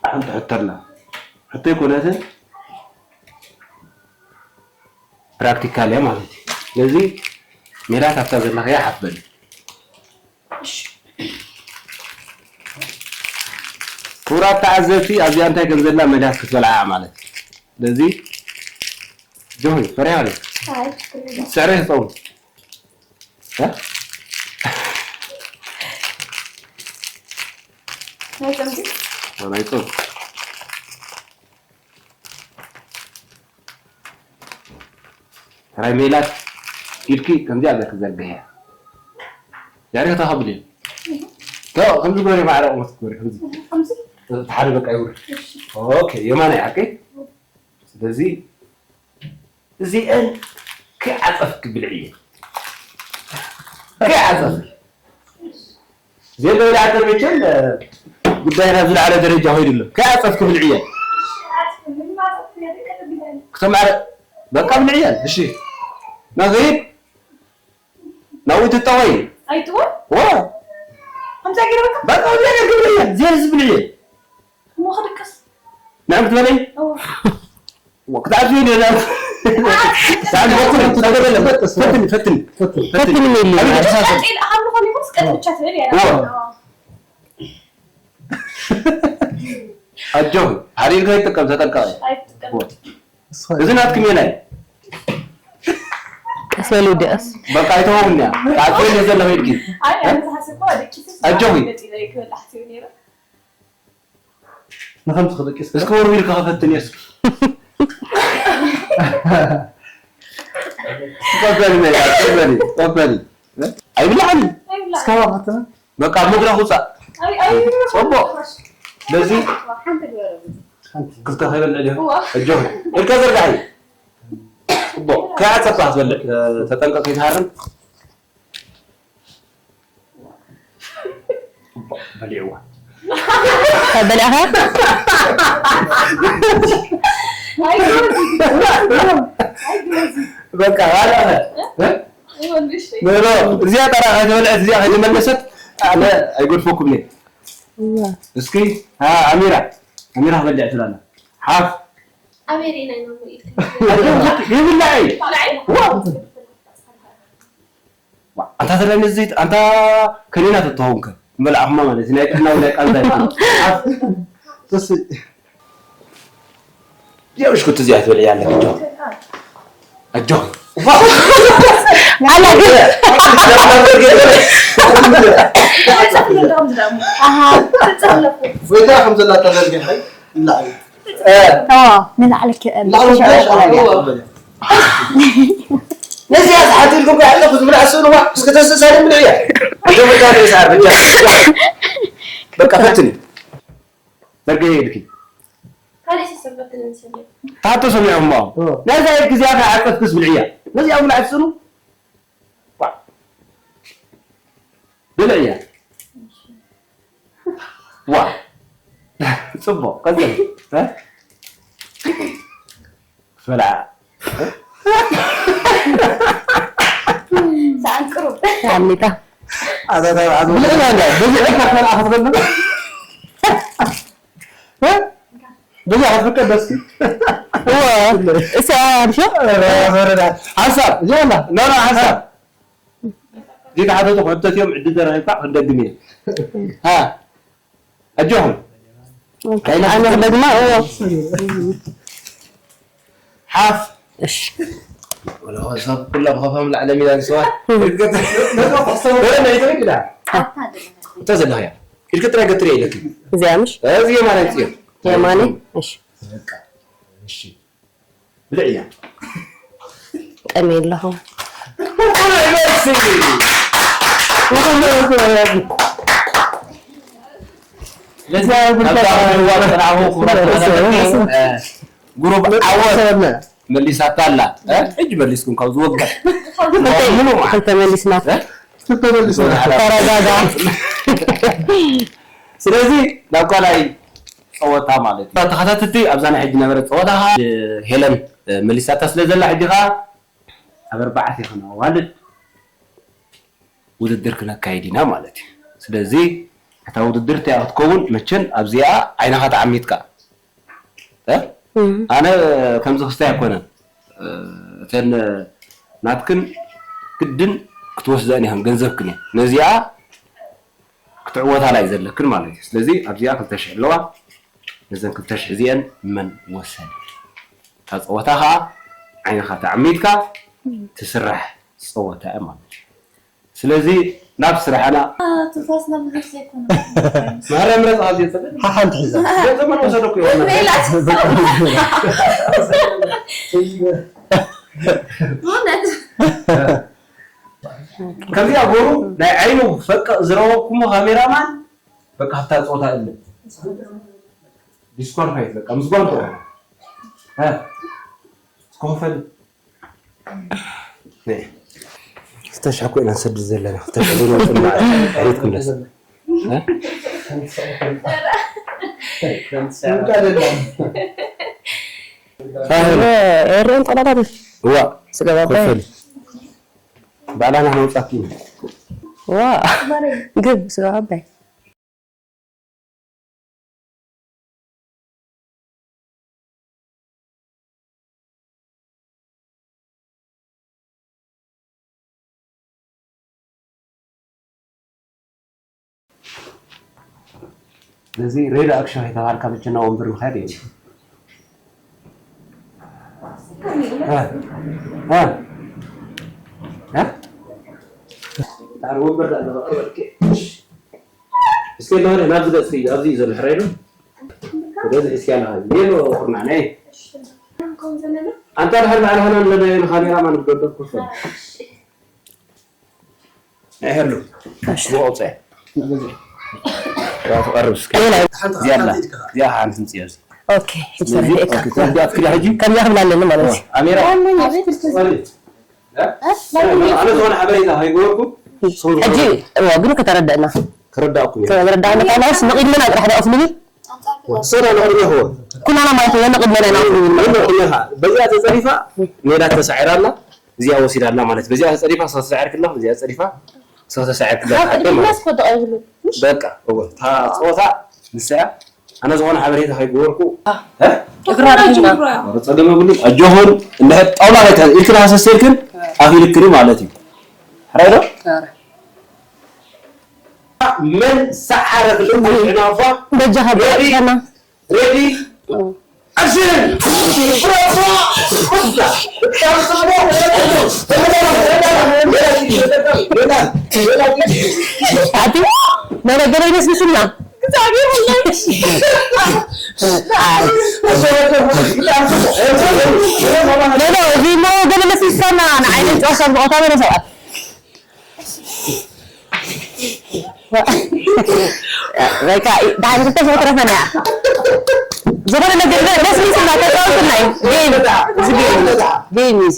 ሓንቲ ሕቶ ኣላ። ሕቶ ኣይኮነትን፣ ፕራክቲካል እያ ማለት እዩ። ስለዚ ሜላት ኣብታ ዘለኽያ ሓፍ በሊ። ክቡራት ተዓዘብቲ፣ ኣብዚኣ እንታይ ከም ዘላ ሜላት ክትበልዓ ማለት እዩ። ስለዚ ጆሆይ፣ ፈሪሃ ዶ? ኣይ፣ ችግር የለውም። ስዕረ ይኸውን። እ? ናይ ጾም ግን? ናይ ጾም። ሕራይ ሜላት ኢድኪ ከምዚኣ ጌርኪ ዘርግሕያ። ዛሬ ተኸብሊ። ቶ፣ ከምዚ ግበሪ ማዕረ ቁመት ግበሪ፣ ከምዚ። ከምዚ? እቲ ሓደ በቃ ይውረድ። ኦኬ፣ የማናይ ሓቀይ። ስለዚ እዚአን ከይዓጸፍኪ ብልዕየን። ከይዓጸፍኪ። እዚአን ተበላዕተን መቸም፣ እ፣ ጉዳይ ናብ ዝለዓለ ደረጃ ኾይዱ ኣሎ። ከይዓጸፍኪ ብልዕየን። ክተማዕረ-፣ በቃ ብልዕየን። እሺ። ናኺድ፣ ናብኡ ትጠወይ። ኣይጥወ? ዋ። ከምዛ ገይረ በቃ? በቃ ከምዛ ገይረ ብልዕየን። እዚአን ዝብልዕየን። እሞ ክድቅስ። ንዕም ክትበለይ? እዎ። ወ-፣ ክትኣትዊ ኢለ እዛ። ሳሚ፣ ፈትኒ፣ ፈትኒ፣ ፈትኒ፣ ፈትኒ። ፈትኒ ኢሉ። ኣበይ ትሳሰብ? ቀጢል ኣሃም ዝኾነ ይኹንስ ቀጢል ብቻ ትብል እያ። እዎ። ኣጆኺ፣ ሓደ ኢድካ ይጥቀም፣ ተጠንቀቒ። ኣይትጥቀም። እዎ። እዚ ናትኪ ሜላ እዩ። ስለ ልውደእስ። በቃ ኣይተውም እያ። ክትኣትዊ ኢለ ዘለኹ ኢድኪ። ኣይ፣ ኣነ ዝሓሰብኩ ደቂስስ ኣጆኺ። ገጢለ ክበልዕ ሓሲበ ነይረ። ንኸምዚ ክደቂስ እስኪ ወርዊርካ ክፈትን እየ እስኪ። ተቐበሊ ሜላ፣ ተቐበሊ፣ ተቐበሊ። ኣይብላዕን። ኣይብላዕን። እስካብ ፈትና። በቃ ኣብ መድረኽ ውፃእ። ኣይ፣ ኣይ፣ ጽቡቕ። በዚ ሓንቲ ግበረሉ። ሓንቲ። ክልተ ከይበልዕ ድዩ? እዋ። ኣጆኺ። ኢድካ ዘርጋሒ። ጽቡቕ። ከይዓጸፋ ክትበልዕ፣ እ፣ ተጠንቀቕ ከይትሃርም። በሊዕዋ። ካብ በላዕኻ? በቃ፣ ዋላ ኸ? እ? ኖ፣ ኖ፣ እዚኣ ጠራ ከይተበልዐት፣ እዚኣ ከይተመለሰት፣ ኣነ ኣይገድፈኩምን እየ። እዋ። እስኪ፣ አ፣ ኣሚራ፣ ኣሚራ ክበልዕ ትላላ። ሓፍ። ኣሜሪና ኢና እሞ ኢልካ። ይብላዕ እዩ። ይብላዕ እዩ። ዋ። ዋ፣ ኣንታ ተረኒ እዚ፣ ኣንታ ከኒና ተተኸውን ከ? መልኣኽማ ማለት ናይ ጥዕና ወይ ናይ ቃንዛ ይኮን። ሓፍ። እሺ። ያው እሽኩት እዚኣ ትበልዕ ያለክ፣ ኣጆኺ። ኣጆኺ። ኣላ ግን ኣሃ። ወይታ ከም ዘላ ተዘርጊሐ ንላዕሊ። እ። ኦ፣ ንላዕሊ ከ-፣ ላዕሊ ንላዕሊ ከ-፣ በቃ። ነዚኣ ዝሓትልኩም ከ ኣለኩ ዝብላ ኣስእልዋ፣ እስከ ተስተሳሪ ምን እያ? ዶ በቃ ነው ሳር በቃ። በቃ ፈትኒ። ዘርገየ ኢድኪ። ካልእ ሰሰበትን እንስልም። ታቶ ሰሚዖሞ። ኦ። ነዛ ኢድ ግዚኣ ከዓቀፍክስ ብልዕያ። ነዚኣ ብላ ኣስእሉ። ዋ። ብልዕያ። ዋ። ጽቡቕ። ቀጽል። እ? በልዓ። ሰኣን ቅሩብ። ሓሚጣ። ኣታ፣ ኣታ፣ ኣታ። ብልዕያ እንዳ፣ በዚ ዕካ ከልኣ ክትበሉ? እ? በዚ ክትፍቀድ ደስ ይብል። እወ። እሳ፣ ኣምሾ? ኧረ፣ ኧረ፣ ሓሳብ። ያላ። ኖ፣ ኖ፣ ሓሳብ። ጌታ ሓተቱ ክሕተት እዮም፣ ዕድል ተረኺብካ ክንደግም እየ። ሃ፣ ኣጆኹም። ኦኬ፣ ኣነ ክደግማ፣ እዎ። ሓፍ። እሺ። ወላ ሰብ ኩላ ብኸፋም ላዕለ ሚላ ዝሰዋ። ነዛ ተሕሰቡ በለ ናይ ትብል ኢላ። ኣታ ዘለኻ። እታ ዘለኻያ። ኢልክ ጥራይ ገትር ኢለክ። እዚኣ ምሽ? እዚ የማናይ ጽዮን። የማነ? እሺ። በቃ። እሺ። ብልዕያ። ጠምየ ኣለኹ። ጉሩብ ዓወት መሊሳታ ኣላ። እ? ሕጂ መሊስኩም ካብ ዝወግሕ። ክልተ፣ ምኑ? ክልተ መሊስና። እ? ክልተ መሊስና። ተረጋጋ። ስለዚ ናብ ካልኣይ ጸወታ ማለት እዩ። ተኸታተልቲ ኣብዛ ናይ ሕጂ ነበረ ጸወታ ኸዓ ሄለን መሊሳታ ስለ ዘላ ሕጂ ኸዓ ኣብ ኣርባዕተ ኸና ኣዋልድ ውድድር ክነካይድ ኢና ማለት እዩ። ስለዚ እታ ውድድር እንታይ ክትከውን መቸን ኣብዚኣ ዓይንኻ ተዓሚትካ እ? እም። ኣነ ከምዚ ክስታይ ኣይኮነን። እ፣ እተን ናትክን ግድን ክትወስደን ኢኽን ገንዘብክን እየን። ነዚኣ ክትዕወታላ እዩ ዘለክን ማለት እዩ። ስለዚ ኣብዚኣ ክልተ ሽሕ ኣለዋ። ነዘን ክልተ ሽሕ እዚአን መን ወሰን? እታ ጸወታ ኸዓ ዓይንኻ ተዓሚትካ ትስራሕ ጸወታ እያ ማለት እዩ። ስለዚ ናብ ስራሕና። አ፣ ትንፋስና ብዙሕ ዘይኮነ። ማርያም ረጻ ኣብዚ የጸደ። ሓሓንቲ ሒዛ። ገንዘብ መን ወሰደኩ ይሆን? ሜላት። እውነት። ከምዚኣ ጎሩ ናይ ዓይኑ ፈቀቕ ዝረወኩሞ ካሜራማን በቃ ሃብታ ጸወታ እለ። ዲስኳሊፋይት በቃ ምስ ጓንቶ። እ? እስከ ክፈል። ነ። ክልተ ሽሕ እኮ ኢና ንሰድድ ዘለና። ክልተ ሽሕ ዘይነውጽእ እምበኣር። ድሕሪት ክምለስ። እ? የርእን ጠቕላላት። እዋ። ስጋ ባባይ። ክፈል። ባዕላና ነውጻት ኢና። ዋ። ግብ ስጋ ባባይ። ስለዚ ሬድ ኣክሽን ከይተባሃልካ መቸና ወንበር ምኽያድ የለን። እ፣ እ፣ እ? ዳር ወንበር ዳር ወንበር። እስኪ ኣለዋ ናብዚ ገጽ እዩ፣ ኣብዚ እዩ ዘሎ ሕራይ ዶ? ወደዚ እስኪ ኣለዋ። ሌሎ ቁርና ናይ። ኣንታ ድሓር ባዕልኻ ኣለና፣ ንካሜራ ማን ክገብር ክፈል። ናይ ሄሉ። እሺ። ብቆጽያ። ያ ትቐርብ እስኪ። ሌላ። እዚኣ ኣላ። እዚኣ ሓንቲ ትምጽእ ኣብዚ። ኦኬ፣ ስለዚ፣ ይሰርሕ እካ። ኦኬ፣ ከምዚኣ ትክዳ ሕጂ? ከምዚኣ ክብል ኣለኒ ማለት እዩ። ኣሜራ። ሶሪ። ኣነ ዝኾነ ሓበሬታ ከይገበርኩ፣ ሕጂ፣ እዎ፣ ግን ከተረድእና። ክርዳእኩም እዩ። ከተረድእና፣ ካላስ ንቕድመና ጥራሕ ደኣ ክፍልኒ። ሶሪ፣ ንቕድሜ ክወ። ኩላና ማለት እዩ፣ ንቕድመና ኢና ክፍልኒ ማለት እዩ። ንቕድሜ ኻ። በዚኣ ተጸሪፋ፣ ሜዳ ተሳዒራ ኣላ። እዚኣ ወሲዳ ኣላ ማለት። በዚኣ ተጸሪፋ፣ እሳ ተሳዒርክላ፣ በዚኣ ተጸሪፋ፣ እሳ ተሳዒርክላ፣ ኣብ ሓቂ ቅድሚት ማለት። መስኮት ደቒ ይብሉ። በቃ፣ እወ፣ እታ ጸወታ ንሳ እያ። ኣነ ዝኾነ ሓበሬታ ከይገበርኩ፣ እ? እግራ ርሂና። ኧረ ጸገም የብሉን። ኣጆኹም፣ እንድሕር ጣውላ ከይትሃ-፣ ኢልክን ሃሰስ ኢልክን፣ ኣፍ ኢልክን ማለት እዩ። ሕራይ ዶ? ኧረ። መን ሰዓረ ክልተ ሽሕና እኳ በጃኻ ሬዲ? ብለና። ሬዲ? ኦ። ኣክሽን! ኣቲ መረገረ ይመስልሽና? ኖ፣ ኖ፣ እዚ እሞ ገለ መስልሽና ንዓይነን ጨዋታ ዝቦታ መለ ሰባት። በቃ፣ ደሓን ክልተ ሽሕ ትረፈና እያ። ዝኾነ ነገር ደ-፣ ደስ ሚስና፣ ተጻወትና እዩ። ጌም፣ እዚ ጌም እዩ። ጌም እዩ።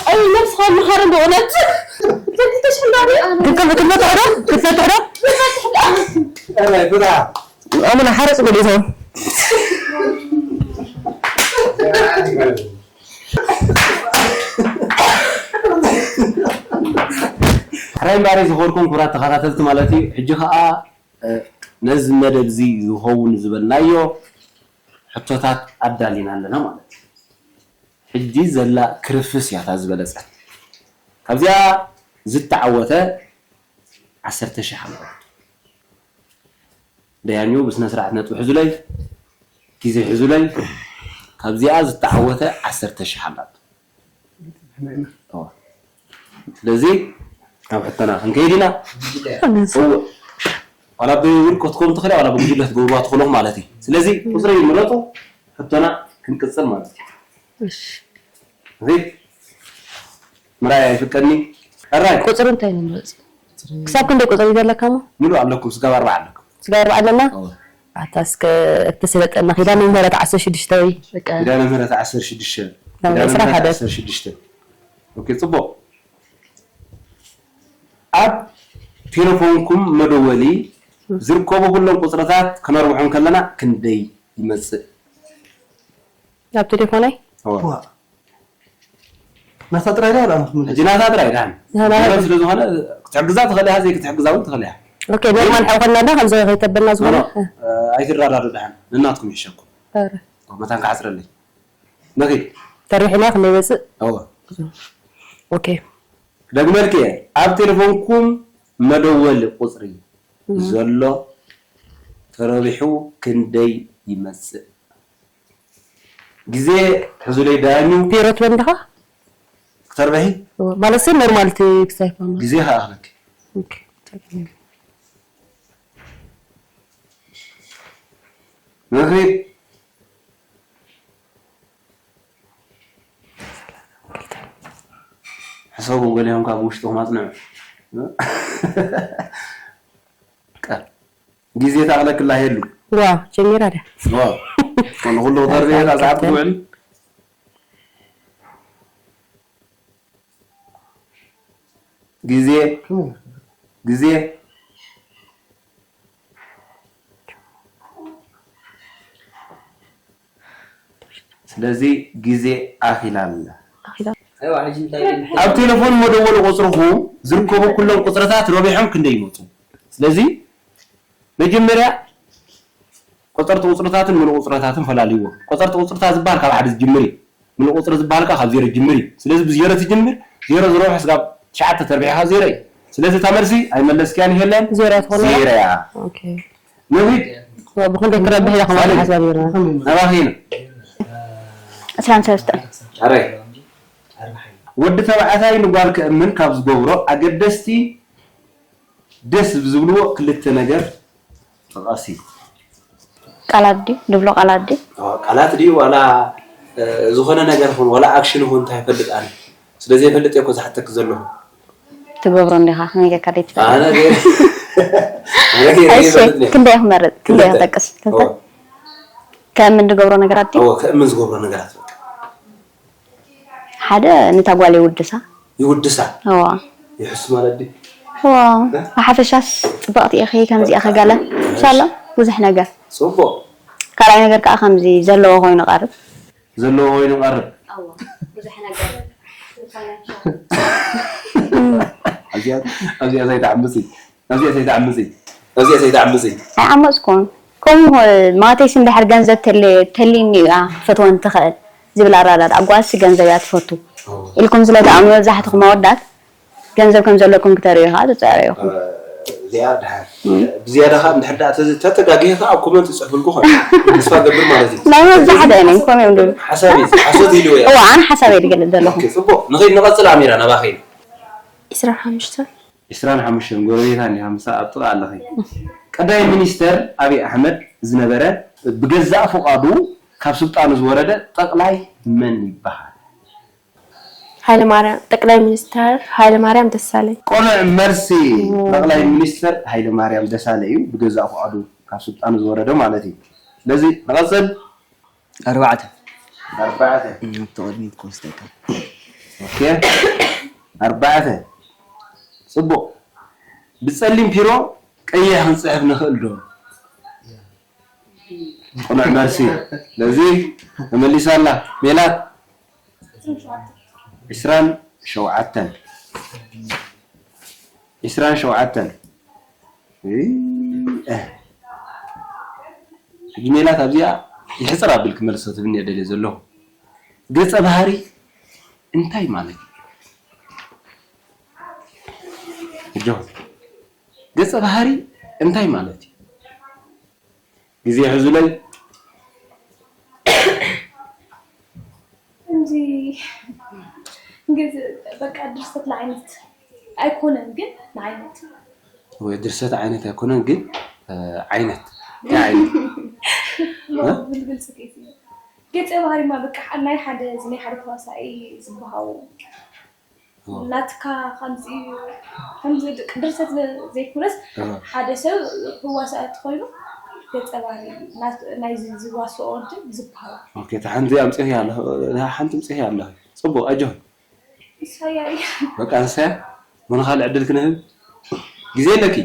ኣይ፣ ነብስኻ መኻሪ ብእውነት። ክልተ ሽሕ እንዳበለ? ክልተ፣ ክልተ ትሕዶ? ክልተ ትሕዶ? ኣይ፣ ብርሃ። ኣሙና ሓረጽ ገሊዞም። ሕራይ እምበኣር ዝኸበርኩም ክቡራት ተኸታተልቲ ማለት እዩ። ሕጂ ኸኣ፣ እ፣ ነዚ መደብ እዚ ዝኸውን ዝበልናዮ ሕቶታት ኣዳሊና ኣለና ማለት እዩ። ሕጂ ዘላ ክርፍስ እያ እታ ዝበለጸት። ካብዚኣ ዝተዓወተ ዓሰርተ ሽሕ ኣለዎ። ደያኙ ብስነ ስርዓት ነጥቢ ሕዙለይ፣ ግዜ ሕዙለይ። ካብዚኣ ዝተዓወተ ዓሰርተ ሽሕ ኣላት። እዋ። ስለዚ ናብ ሕቶና ክንከይድ ኢና። እወ። ዋላ ብውልቀትኩም ትኽእሉ፣ ዋላ ብጉጅለ ትገብሩዋ ትኽእሉ ማለት እዩ። ስለዚ ቁጽሪ ይምረጡ፣ ሕቶና ክንቅጽል ማለት እዩ። እሺ። እዚ ምርኣይ ኣይፍቀድኒ። ሕራይ። ቁጽሪ እንታይ ንምረጽ? ክሳብ ክንደይ ቁጽሪ ዘለካ እሞ? ሙሉእ ኣለኩም፣ ስጋብ ኣርባዓ ኣለኩም። ስጋብ ኣርባዓ ኣለና? እወ። ኣታ እስከ እተሰለጠና ኪዳነ ምህረት ዓሰርተ ሽዱሽተ ወይ በቃ። ኪዳነ ምህረት ዓሰርተ ሽዱሽተ። ናብ ኪዳነ ዕስራ ምህረት ሓደ። ዓሰርተ ሽዱሽተ። ኦኬ፣ ጽቡቕ። ኣብ ቴሌፎንኩም መደወሊ ዝርከቡ ኩሎም ቁጽርታት ክነርብሖም ከለና ክንደይ ይመጽእ? ኣብ ቴሌፎነይ? እወ። ዋ። ናታ ጥራይ ዳ ወላ ንኽምልስ? ሕጂ ናታ ጥራይ ዳን። ናታ ጥራይ። ስለ ዝኾነ ክትሕግዛ ትኽእል ኢኻ፣ ዘይክትሕግዛ እውን ትኽእል ኢኻ። ኦኬ፣ ኖርማል ሓው ከና ዳ ከምዚ ከይተበልና ዝኾነ? ኖ፣ ኖ፣ እ፣ ኣይትደራደሩ ዳን። ንናትኩም ይሕሸኩም። ኧረ። መታን ክዓጽረለይ። ነኺድ። ተሪሕና ክንደይ ይመጽእ? እወ። ኦኬ። ደግመልክ እየ። ኣብ ቴሌፎንኩም መደወሊ ቁጽሪ እህ። ዘሎ ተረቢሑ ክንደይ ይመጽእ? ግዜ ሕዙለይ ዳያኑ። ቢሮ ትበል እንዲኻ? ክተርበሒ? እወ፣ ማለት ሲ ኖርማል እቲ ክሳይ ፋማ። ግዜ ከኣ ክለኪ። ኦኬ። ንኺድ። ሕሰቡ ገሊኹም ካብ ውሽጥኹም ኣጽንዑ። ግዜ ታቕለክላ የሉ። ዋው ጀሚራ ድያ? ዋው። ንኹሉ ተርቢያ እዛ ሰዓት ትውዕል። ግዜ ግዜ ስለዚ ግዜ ኣኺላ ኣላ። ኣብ ቴሌፎን መደወሊ ቁፅርኹም ዝርከቡ ኩሎም ቁፅርታት ረቢሖም ክንደይ ይመፁ? ስለዚ መጀመርያ ቆፀርቲ ቁፅርታትን ምሉእ ቁፅርታትን ፈላልይዎ። ቆፀርቲ ቁፅርታት ዝበሃል ካብ ሓደ ዝጅምር እዩ። ምሉእ ቁፅሪ ዝበሃል ከዓ ካብ ዜሮ ይጅምር እዩ። ስለዚ ብዜሮ ትጅምር፣ ዜሮ ዝረብሖ ስጋብ ትሽዓተ ተርቢሕካ ዜሮ እዩ። ስለዚ እታ መልሲ ኣይመለስክያን ይሄለን ዜሮ ትኾን እያ? ዜሮ እያ። ኦኬ። ንኺድ ብኽንደይ ክረብሕ ኢለ ከም ሓሳብ ጌርና። ናባኺ ኢና። ዕስራን ሰለስተን ኣረይ ወዲ ተባዕታይ ንጓል ክእምን ካብ ዝገብሮ ኣገደስቲ ደስ ዝብልዎ ክልተ ነገር ጥቐሲ። ቃላት ድዩ ድብሎ ቃላት ድዩ ቃላት ድዩ ዋላ ዝኾነ ነገር ኹን ዋላ ኣክሽን ኹን እንታይ ይፈልጥ ኣነ ስለ ዘይፈልጥ እኮ ዝሓተክ ዘለኹ ትገብሮ እንዲኻ ከመይ ጌርካ ደይ ትፈልጥ ኣነ ገ- ኣነ ገ- እሺ ይፈልጥ ነኝ። ክንደይ ክመርጥ ክንደይ ክልተ። ክጠቅስ ክልተ ኦ፣ ከም እንድገብሮ ነገራት ድዩ ኦ፣ ከእምን ዝገብሮ ነገራት በቃ ሓደ ንታ ጓል ይውድሳ ይውድሳ እዋ ይሕሱ ማለት ድዩ እዋ ብሓፈሻስ ፅብቕቲ ኢኺ ከምዚኣ ከጋለ ምሻሎ ብዙሕ ነገር ፅቡቅ ካልኣይ ነገር ከዓ ከምዚ ዘለዎ ኮይኑ ቀርብ ዘለዎ ኮይኑ ቀርብ ኣብዚኣ ኣብዚኣ ዘይትዓምፂ ኣብዚኣ ዘይትዓምፂ ኣብዚኣ ዘይትዓምፂ ኣይዓመፅኩን ከምኡ ማለተይስ እንድሕር ገንዘብ ተለ- ተልይኒ እያ ክትፈትወን ትኽእል ዝብል ኣራዳድ ኣጓልሲ ገንዘብ እያ ትፈቱ ኢልኩም ስለ ትኣምኑ መብዛሕትኹም ኣወዳት ገንዘብ ከም ዘለኩም ክተርእዩ ከዓ ትፀረዩ ኢኹም እዚኣ ድሓን ብዝያዳ ከዓ እንድሕር ደኣ ተዝ- ተተጋጊኸ ከዓ ኣብ ኮመንት ይፅሕፍልኩ ኾን ተስፋ ገብር ማለት እዩ ናይ መብዛሕትአን እዮም ከምኡ እዮም ዝብሉ ሓሳብ እዩ ሓሶት ኢሉ እያ እዋ ኣነ ሓሳብ እየ ዝገልፅ ዘለኹ ኦኬ፣ ፅቡቅ ንኸይድ ንቐፅል ኣሚራ ናባኸይድ ዒስራን ሓሙሽተን ዒስራን ሓሙሽተን ጎረቤታ እንዲኻ ምሳ ኣብ ጥቓ ኣለኺ ቀዳማይ ሚኒስተር ኣብይ ኣሕመድ ዝነበረ ብገዛእ ፍቓዱ ካብ ስልጣኑ ዝወረደ ጠቕላይ መን ይበሃል ሃይለማርያም ጠቅላይ ሚኒስተር ሃይለማርያም ደሳለኝ ቆልዕ መርሲ ጠቕላይ ሚኒስተር ሃይለ ማርያም ደሳለ እዩ ብገዛእ ፍቓዱ ካብ ስልጣኑ ዝወረደ ማለት እዩ ስለዚ ንቐፅል ኣርባዕተ ኣርባዕተ ኣብቲ ቅድሚት ክወስደካ ኦኬ ኣርባዕተ ፅቡቕ ብፀሊም ፒሮ ቀይሕ ክንፅሕፍ ንኽእል ዶ ቁኑዕ መርሲ ስለዚ ተመሊሳ ኣላ ሜላት ዒስራን ሸውዓተን ዒስራን ሸውዓተን ሕጂ ሜላት ኣብዚኣ ይሕፅር ኣብል ክመልሶ ትብኒ ደልየ ዘለኹ ገፀ ባህሪ እንታይ ማለት እዩ ሕጆ ገፀ ባህሪ እንታይ ማለት እዩ ግዜ ሕዙለይ እንጂ ግዝ በቃ ድርሰት ንዓይነት ኣይኮነን ግን ንዓይነት ወይ ድርሰት ዓይነት ኣይኮነን ግን ዓይነት እንታይ ዓይነት ብልብል ስኬት እዩ ገፀ ባህሪማ በቃ ናይ ሓደ እዚ ናይ ሓደ ተዋሳኢ ዝበሃው ናትካ ከምዚ ከምዚ ድርሰት ዘይኮነስ ሓደ ሰብ ህዋሳእ እንተኮይኑ ገፀ ባህሪ ናይዚ ዝዋስኦ እንትን ዝበሃሉ ኦኬ፣ እታ ሓንቲ ኣምፂኺ ኣለኺ፣ እታ ሓንቲ ኣምፂኺ ኣለኺ። ፅቡቕ፣ ኣጆኺ። ንሳያ እያ። በቃ ንሳያ፣ ሞን ካልእ ዕድል ክንህብ ግዜ ኣለኪ።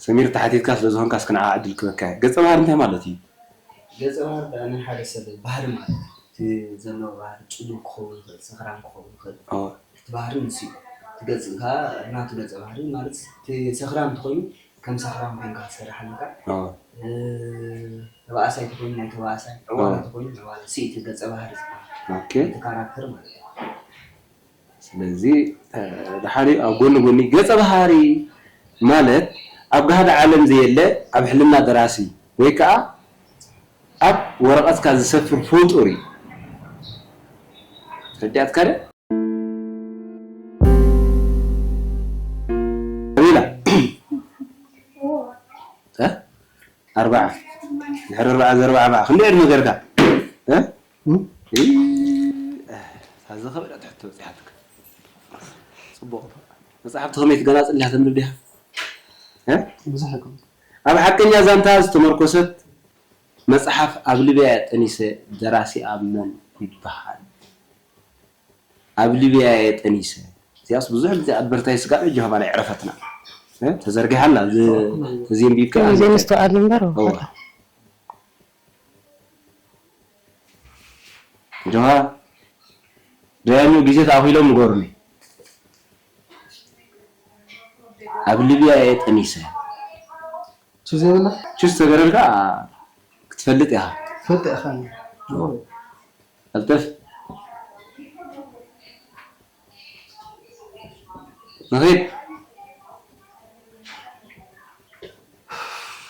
ሰሚር ተሓቲትካ ስለ ዝኾንካ እስኪ ንዓ ዕድል ክበካ እየ። ገፀ ባህሪ እንታይ ማለት እዩ? ገፀ ባህሪ ከዓ ናይ ሓደ ሰብ ባህሪ ማለት እዩ። እቲ ዘለዎ ባህሪ ፅሉል ክኸውን ይኽእል፣ ሰኽራም ክኸውን ይኽእል። ኦ፣ እቲ ባህሪ ንሱ እዩ። እቲ ገፅ ከዓ ናቱ ገፀ ባህሪ ማለት እቲ ሰኽራም እንተኾይኑ ከም ሰኽራም ኮይንካ ክትሰርሕ ኣለካ። ኦ፣ እ፣ ተባእሳይ ተኾይኑ ናይ ተባእሳይ፣ ዕዋላ ተኾይኑ ናይ ዕዋላ። እሱ እዩ እቲ ገፀ ባህሪ ዝበሃል። ኦኬ። እቲ ካራክተር ማለት እዩ። ስለዚ ድሓሪ ኣብ ጎኒ ጎኒ ገፀ ባህሪ ማለት ኣብ ጋህዲ ዓለም ዘየለ ኣብ ሕልና ደራሲ ወይ ከዓ ኣብ ወረቐትካ ዝሰፍር ፍጡር እዩ። ተረዲኣትካ ደ? ሪላ እ? ኣርባዓ። ድሕሪ ኣርባዓ ዘርባዓ ኣርባዓ። ክንደይ ዕድመ ገርካ? እ? እም? እ፣ እዛ ዝኸበደት ሕቶ በጺሓትካ። ጽቡቕ። መጽሓፍ ተኸመይ ትገላጽ እንዲያ ተንብብ ዲኻ? እ? ብዙሕ ኣይኮነን። ኣብ ሓቀኛ ዛንታ ዝተመርኮሰት መጽሓፍ ኣብ ሊብያ ጠኒሰ ደራሲኣ መን ይበሃል? ኣብ ሊብያ እየ ጠኒሰ። እዚኣስ ብዙሕ ግዜ ኣድቨርታይዝ ስጋብ ሕጂ ኸማን ኣይዕረፈትና። እ? ተዘርጊሓ ኣላ፣ እዚ፣ እዚ ኣንቢብካ ግዜ ኣንቢብካ። ምስትውዓል እምበር እዋ። ወፈራ። ጆሃ፣ ደያኑ ግዜ ተኣኺሎም ንገሩኒ። ኣብ ሊብያ እየ ጠኒሰ። ቹዝ የብላ? ቹዝ ተገረልካ ክትፈልጥ ኢኻ። ትፈልጥ ኢኻ። ቀልጥፍ። ንኺድ።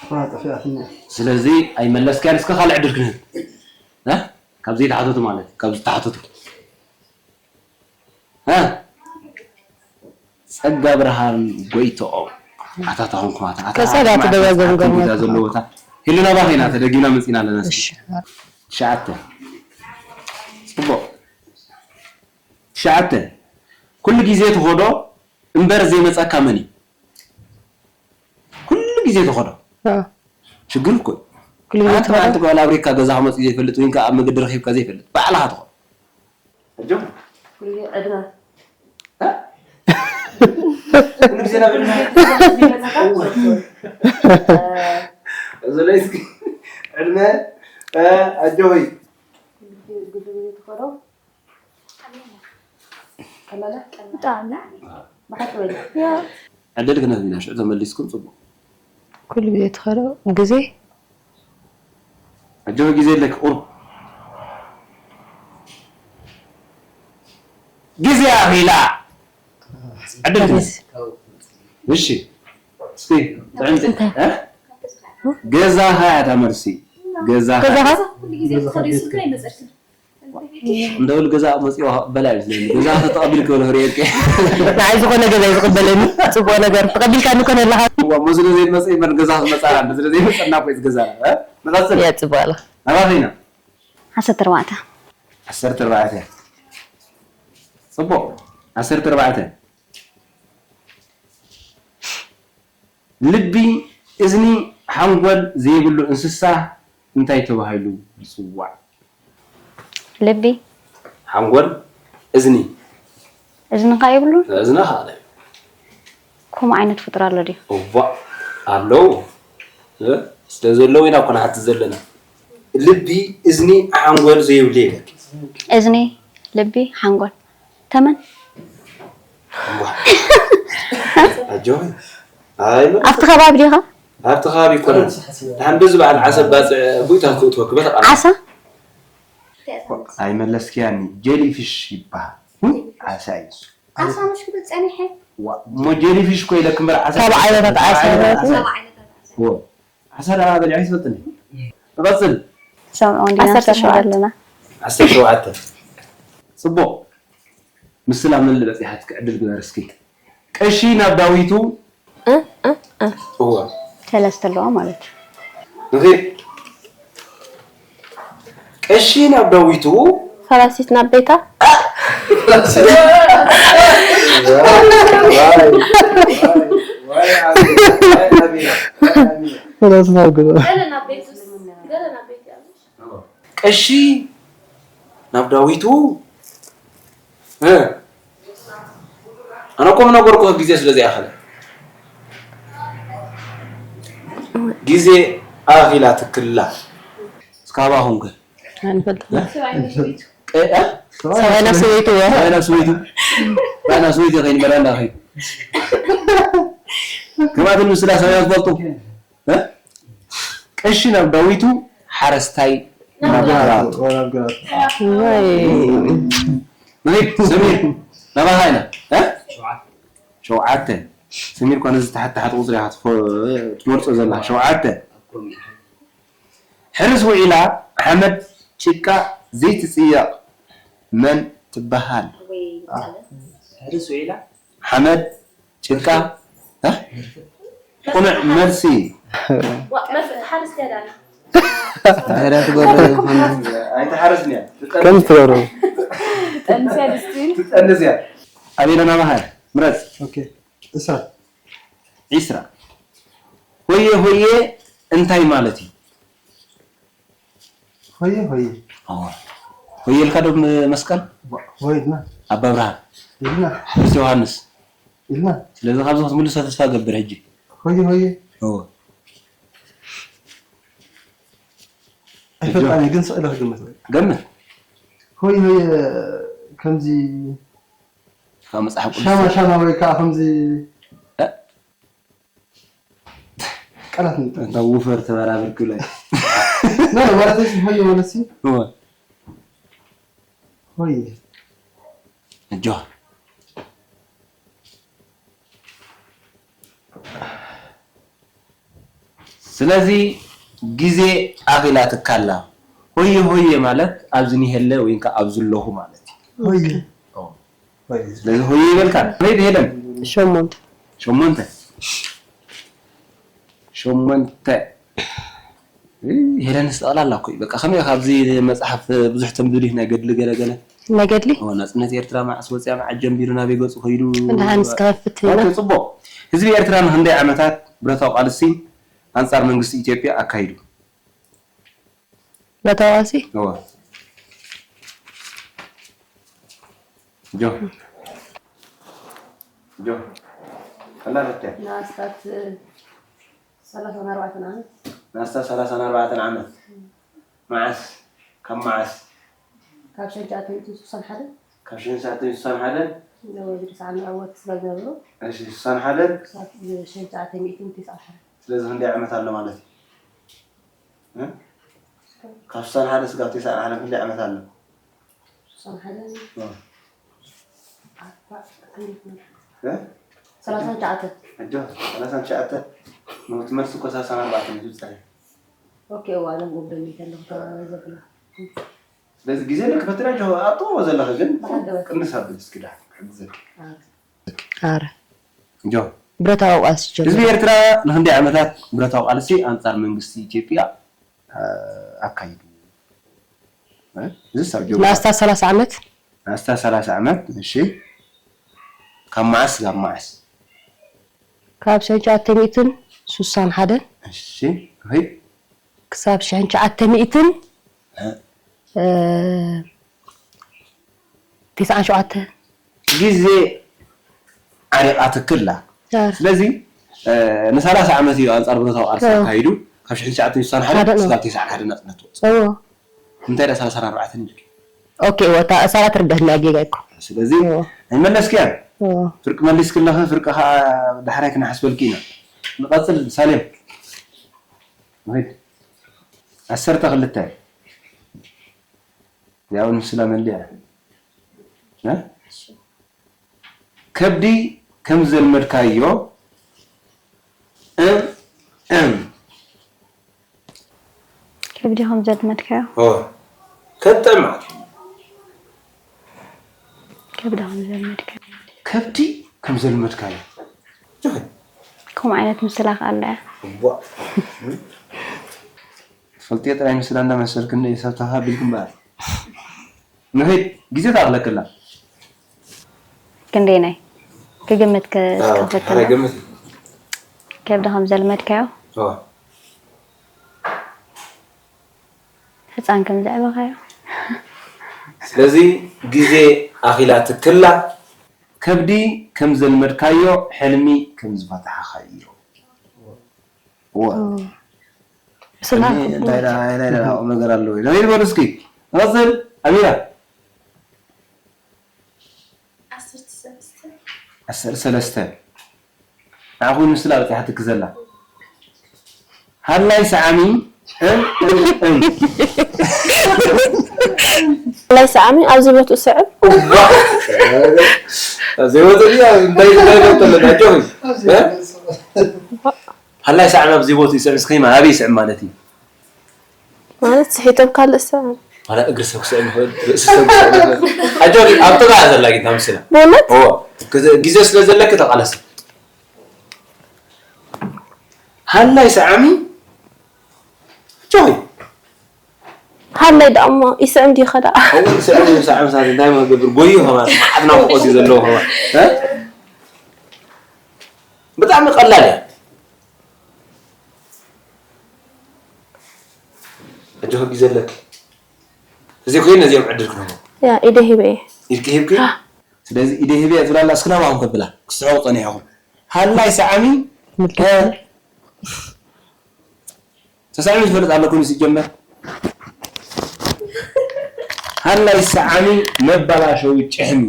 ዋ፣ ጠፊኣትኒ። ስለዚ ኣይመለስካያን። እስከ ካልእ ዕድል ክንህብ። እ? ካብ ዘይተሓተቱ ማለት እዩ። ካብ ዝተሓተቱ። እ? ጸጋ ብርሃን ጎይትኦም። ኣታ ታኹም ከማታ። ኣታ ከሳብ ኣታ ኣትደጋገም ኣታ ገርመካ። ገዛ ዘለዎ ቦታ። ህልና ባኺና ተደጊምና መጺና ኣለና። እስኪ። እሺ። ትሽዓተ። ጽቡቕ። ትሽዓተ። ኩሉ ግዜ ትኸዶ እምበር ዘይመጻካ መን እዩ? ኩሉ ግዜ ትኸዶ። ኣዎ። ሽግር እኮ እዩ። ኩሉ ግዜ ሓንቲ ትኸዶ። መዓልቲ እኮ ኣብ ኣፍሪካ ገዛ ክመጽእ ዘይፈልጥ ወይ ከዓ ኣብ መገዲ ረኺብካ ዘይፈልጥ ባዕልኻ ትኸዶ። ኣጆኹም። ኩሉ ግዜ ዕድመ። እ? ኩሉ ግዜ ናብ ዕድመ። ዘይመጻካ? እወ። እ፣ እዚ ላይ እስኪ ዕድመ፣ እ፣ ኣጆይ። ኩሉ ግዜ፣ ኩሉ ግዜ ትኸዶ። ጠመለ? ብጣዕሚ። ብሓቂ በል። ያ። ዕድል ክነህብ ኢና፣ ሽዑ ተመሊስኩም ጽቡቕ። ኩሉ ግዜ ትኸዶ ግዜ። ኣጆኺ ግዜ ኣለኪ፣ ቁሩብ። ግዜ ኣኺላ። ዕድል ግዜ። እሺ። እስኪ፣ ጥዕምቲ፣ እንታይ? እ? ገዛኻ እያ እታ መልሲ። ገዛኻ። ገዛኻ? ኩሉ ግዜ ትኸዶ ስልክና ይመጸልክን። እንደብል ገዛ መጽዮ በላ እዩ ዝለኒ። ገዛ ተተቐቢል ክብል ክርእየኪ። ንዓይ ዝኾነ ገዛ እዩ ዝቕበለኒ። ጽቡቕ ነገር። ተቐቢልካኒ ኮነ ኣለኻ። እዋ፣ መስሎ ዘይመጽእ እምበር ገዛ ክመጽኣና፣ እንተ ስለ ዘይመጸና እኮ እዩ ዝገዛና። እ? ንቐጽል። እያ፣ ጽቡቕ ኣላ። ናባኺ ኢና። ዓሰርተ ኣርባዕተ። ዓሰርተ ኣርባዕተ። ጽቡቕ። ዓሰርተ ኣርባዕተ። ልቢ፣ እዝኒ፣ ሓንጎል ዘይብሉ እንስሳ እንታይ ተባሂሉ ይጽዋዕ? ልቢ። ሓንጎል፣ እዝኒ። እዝኒ ከ የብሉን? እዝኒ ከ ኣሎ። ከምኡ ዓይነት ፍጡር ኣሎ ድዩ? እዋእ፣ ኣለዉ። እ? ስለ ዘለዉ ኢና እኮ ንሓትት ዘለና። ልቢ፣ እዝኒ፣ ሓንጎል ዘይብሉ የለን። እዝኒ፣ ልቢ፣ ሓንጎል። ተመን። እዋ። ኣጆኺ። ኣይ፣ መ-፣ ኣብቲ ከባቢ ዲኻ? ኣብቲ ከባቢ ኣይኮነን። ደሓን በዚ በዓል ዓሰብ ባጽዕ ቡይታ ክትእትወኪ በተቓራኒ። ዓሳ? ኣይመለስክያኒ። ጀሊፊሽ ይበሃል። ውይ፣ ዓሳ እዩ እሱ። ዓሳ ምሽ ክብል ጸኒሐ። ዋ፣ እሞ ጀሊፊሽ እኮ ኢለኪ እምበር ዓሳ ካብ ዓይነታት ዓሳ ዓሳ። ካብ ዓይነታት ዓሳ። ዎ። ዓሳ ደኣ በሊዐ ኣይትፈልጥን። ንቐጽል። ሰምዑ እንዲና ዓሰርተ ሸውዓተ። ዘለና። ዓሰርተ ሸውዓተ። ጽቡቕ። ምስላ መልእ በጺሓትኪ ዕድል ግበር እስኪ። ቀሺ ናብ ዳዊቱ። እ፣ እ፣ እ። እወ። ሰለስተ ኣለዋ ማለት እዩ። ንኺድ። ቀሺ ናብ ዳዊቱ። ፈላሲት ናብ ቤታ። ፈላሲት። ዋይ፣ ዋይ፣ ዋይ፣ ኣቤት፣ ዋይ፣ ኣቤት፣ ዋይ፣ ኣቤት። ፈላሲት ናብ ገዛ። ገለ ናብ ቤት ውስጥ፣ ገለ ናብ ቤት ያሉሽ። ቀሺ ናብ ዳዊቱ። እ፣ ኣነ እኮ ምነገርኩ ግዜ ስለ ዘይኣኸለ። ግዜ ኣኺላ ትክላ። እስካባኹም ከ? ኣይንፈልጥን። ቀ-፣ እ? ሰብኣይ ናብ ሰበይቱ እወ። ሰብኣይ ናብ ሰበይቱ። ሰብኣይ ናብ ሰበይቱ ከይኑ መራ እንዳኸይኑ። ክብኣትን ምስላ ሰብኣይ ትፈልጡ? እ? ቀሺ ናብ ዳዊቱ፣ ሓረስታይ ናብ ግራቱ። ወይ። ንኺድ፣ ሰሚር፣ ናባኻ ኢና። እ? ሸውዓተ። ሰሚር፣ እኳ ነዚ ታሕቲ ታሕቲ ቁጽሪ ኢኻ ትፈ-፣ ትመርጾ ዘላ። ሸውዓተ። ሕርስ ውዒላ ሓመድ ጭቃ ዘይትጽየቕ መን ትበሃል? ወይ አ፣ ጸበል። ሕርስ ውዒላ ሓመድ ጭቃ፣ እ? ቁኑዕ መልሲ። ዋ፣ መፍ-፣ ሓረስቲ ያዳና። ድሕርያ ትገብሮ ይኾን? ኣይትሓረስን እያ። ከም ትገብሩ ጠንስያ ድስቲን ትጠንስ እያ። ኣቤላ ናባኻ ምረጽ። ኦኬ። እሳ ዒስራ። ሆየ ሆየ እንታይ ማለት እዩ? ሆየ ሆየ ሆየ ኢልካ ዶ መስቀል? ሆይድና ኣባ ብርሃን ኢልና ቅዱስ ዮሃንስ። ኢልና ስለዚ ካብዚ ክትምልሶ ተስፋ ገብር ሕጂ። ሆየ ሆየ እዎ። ኣይፈልጣን ግን ስእለ ክግምት ወይ ገምት። ሆየ ሆየ ከምዚ ካብ መጽሓፍ ቅዱስ ሻማ ሻማ ወይ ከዓ ከምዚ እ? ቃላት ንጠ እንታ ውፈር ተበራብር ክብለ ና ማለት ሆየ ማለት ሲ እዎ። ሆየ እጆ ስለዚ ግዜ ኣኺላትካ ኣላ። ሆየ ሆየ ማለት ኣብዚ ኒሀለ ወይ ከ ኣብዚ ኣለኹ ማለት እዩ። ሆየ ሆየ ስለዚ ሆየ ይበልካ። ከመይ ሄለን? ሸሞንተ ሸሞንተ ሸሞንተ ሄለን ስጠቕላላ እኮ እዩ። በቃ ከመይ ኣብዚ መፅሓፍ ብዙሕ ተንብብ ናይ ገድሊ ገለገለ ናይ ገድሊ ናፅነት ኤርትራ መዓስ ወፅያ መዓስ ጀንቢሩ ናበይ ገፁ ከይዱ እንዳ ሃንስ ክኸፍት ኢና ኦኬ፣ ፅቡቅ። ህዝቢ ኤርትራ ንክንደይ ዓመታት ብረታዊ ቃልሲ ኣንጻር መንግስቲ ኢትዮጵያ ኣካይዱ? ብረታዊ ቃልሲ እወ። ጆ። ጆ። ኣላ ለከ። ንኣስታት ሰላሳን ኣርባዕተን ዓመት ናስታ ሰላሳን ኣርባዕተን ዓመት። መዓስ? ካብ መዓስ? ካብ ሽሕን ትሽዓተ ሚእትን ስሳን ሓደ ካብ ሽሕን ትሽዓተ ሚእትን ስሳን ሓደ ወዲ ተስዓን ዕወት ስለ ዝነበሩ እሺ፣ ስሳን ሓደ ክሳብ ሽሕን ትሽዓተ ሚእትን ተስዓን ሓደ ስለዚ ክንደይ ዓመት ኣሎ ማለት እዩ? እ? ካብ ስሳን ሓደ ስጋብ ተስዓን ሓደ ክንደይ ዓመት ኣሎ? ስሳን ሓደ እ። ኣርባዕ ክንደይ ይኾን? እ? ሰላሳን ትሽዓተ ኣጆ፣ ሰላሳን ትሽዓተ ነው ትመልስ እኮ ሰላሳን ኣርባዕተን እዩ ዝብጻሕ። ኦኬ እዋ ሎም ጎብደኒ ከለኹ ተዘብላ ስለዚ ግዜ ለክ ፈትራ ጆ ኣጥዎ ዘለኸ ግን ብሓደ ወጥ ቅንስ ኣብል እስኪ ዳ ሕግዘክ ኣረ ጆ ብረታዊ ቃልሲ ህዝቢ ጀምሩ ኤርትራ ንክንደይ ዓመታት ብረታዊ ቃልሲ ኣንጻር መንግስቲ ኢትዮጵያ እ፣ ኣካይዱ? እ? እዚ ሰብ ጆ ንኣስታት ሰላሳ ዓመት ኣስታ ሰላሳ ዓመት እሺ። ካብ መዓስ ናብ መዓስ? ካብ ሽሕን ትሽዓተ ሚእትን ስሳን ሓደን እሺ። ኦኬ። ክሳብ ሽሕን ትሽዓተ ሚእትን እ። እ፣ ተስዓን ሸውዓተ ግዜ ዓሪቓ ትክላ። ኣረ ስለዚ እ፣ ንሰላሳ ዓመት እዩ ኣንጻር ብረታዊ ቃልሲ እ። ኣካይዱ ካብ ሽሕን ትሽዓተ ሚእትን ስሳን ሓደ ሓደ ነው። ስጋብ ተስዓን ሓደ ናጽነቱ። እዎ እንታይ ዳ ሰላሳን ኣርባዕተን ኢልኪ? ኦኬ ወታ እሳራ ትርዳህና ጌጋ እኮ ስለዚ ኣይመለስክያን። እዎ ፍርቂ መሊስኪ ኣለኺ፣ ፍርቂ ከዓ ዳሕራይ ክነሓስበልኪ ኢና። ንቐጽል ሳሌም። ወይድ ዓሰርተ ክልተ ያው ንስላ መሊያ እ? ከብዲ ከም ዘልመድካዮ እም እም ከብዲ ከም ዘልመድካዮ ኦ ከብጠም ማለት ከብዲ ከም ዘልመድካዮ ከብዲ ከም ዘልመድካዮ ከምኡ ዓይነት ምስላ ከኣላ እያ ቧ ትፈልጥዮ ጥራይ ምስላ እንዳመሰልክኒ ሰብተኻ ቢልኩም በኣል ንኸይድ ግዜ ተኣኽለክላ ክንደይናይ ክግምት ከ- ኣዎ፣ ክኸፍት ሓደ ከሎ ግምት ከብዲ ከም ዘልመድካዮ ኣዎ። ህፃን ከም ዘዕበኻዮ ስለዚ ግዜ ኣኺላ ትክላ ከብዲ ከም ዘልመድካዮ ሕልሚ ከም ዝፈታሕኻዮ እወ ስላ ሕልሚ እንታይ ደኣ- እንታይ ደኣ ቁም ነገር ኣለዎ ኢለ ይበሉ እስኪ ንቐፅል ኣሚራ ዓሰርተ ሰለስተ ንዓኹም ምስላ በፂሓትክ ዘላ ሃላይ ሰዓሚ እም እም እም ላይ ሰዓሚ ኣብዚ ቦትኡ ስዕብ ዘይወፅእ እንታይ እንታይ ደብተለና ጆ ሃላይ ሰዓሚ ኣብዚ ቦትኡ ይስዕብ እስከ ኣበይ ይስዕብ ማለት እዩ ማለት ስሒቶም ካልእ ሰብ ዋላ እግሪ ሰብ ክስዕብ ይኽእል ርእሲ ሰብ ክስዕብ ይኽእል ኣጆኺ ኣብ ጥቓ ዘላ ግን ታምስላ ብእውነት እዎ ግዜ ስለ ዘለኪ ተቓለሲ ሃላይ ሰዓሚ ጆይ ሃላይ ደኣ እሞ ይስዕም ድዩ ኸ ደኣ? ኣብኡ ሰዓሚ ሰዓሚ ሳት እንታይ ማ ገብር ጎዩ ኸማ መዓት ናፍቆት እዩ ዘለዎ ኸማ እ? ብጣዕሚ ቀላል እያ። ኣጆኺ ግዜ ኣለኪ። እዚ ኮይኑ ነዚኦም ዕድል ክህቦ ያ ኢደ ሂበ እየ። ኢድኪ ሂብኪ። ስለዚ ኢደ ሂበ እያ ትብላ ኣላ። እስኪ ናብኣኹም ከብላ ክስሕቑ ጸኒሖኹም። ሃላይ ሰዓሚ ተሳዒሙ ዝፈልጥ ኣለኩም ሲጀመር ሃላይ ሰዓሚ መባላሸዊ ጭሕሚ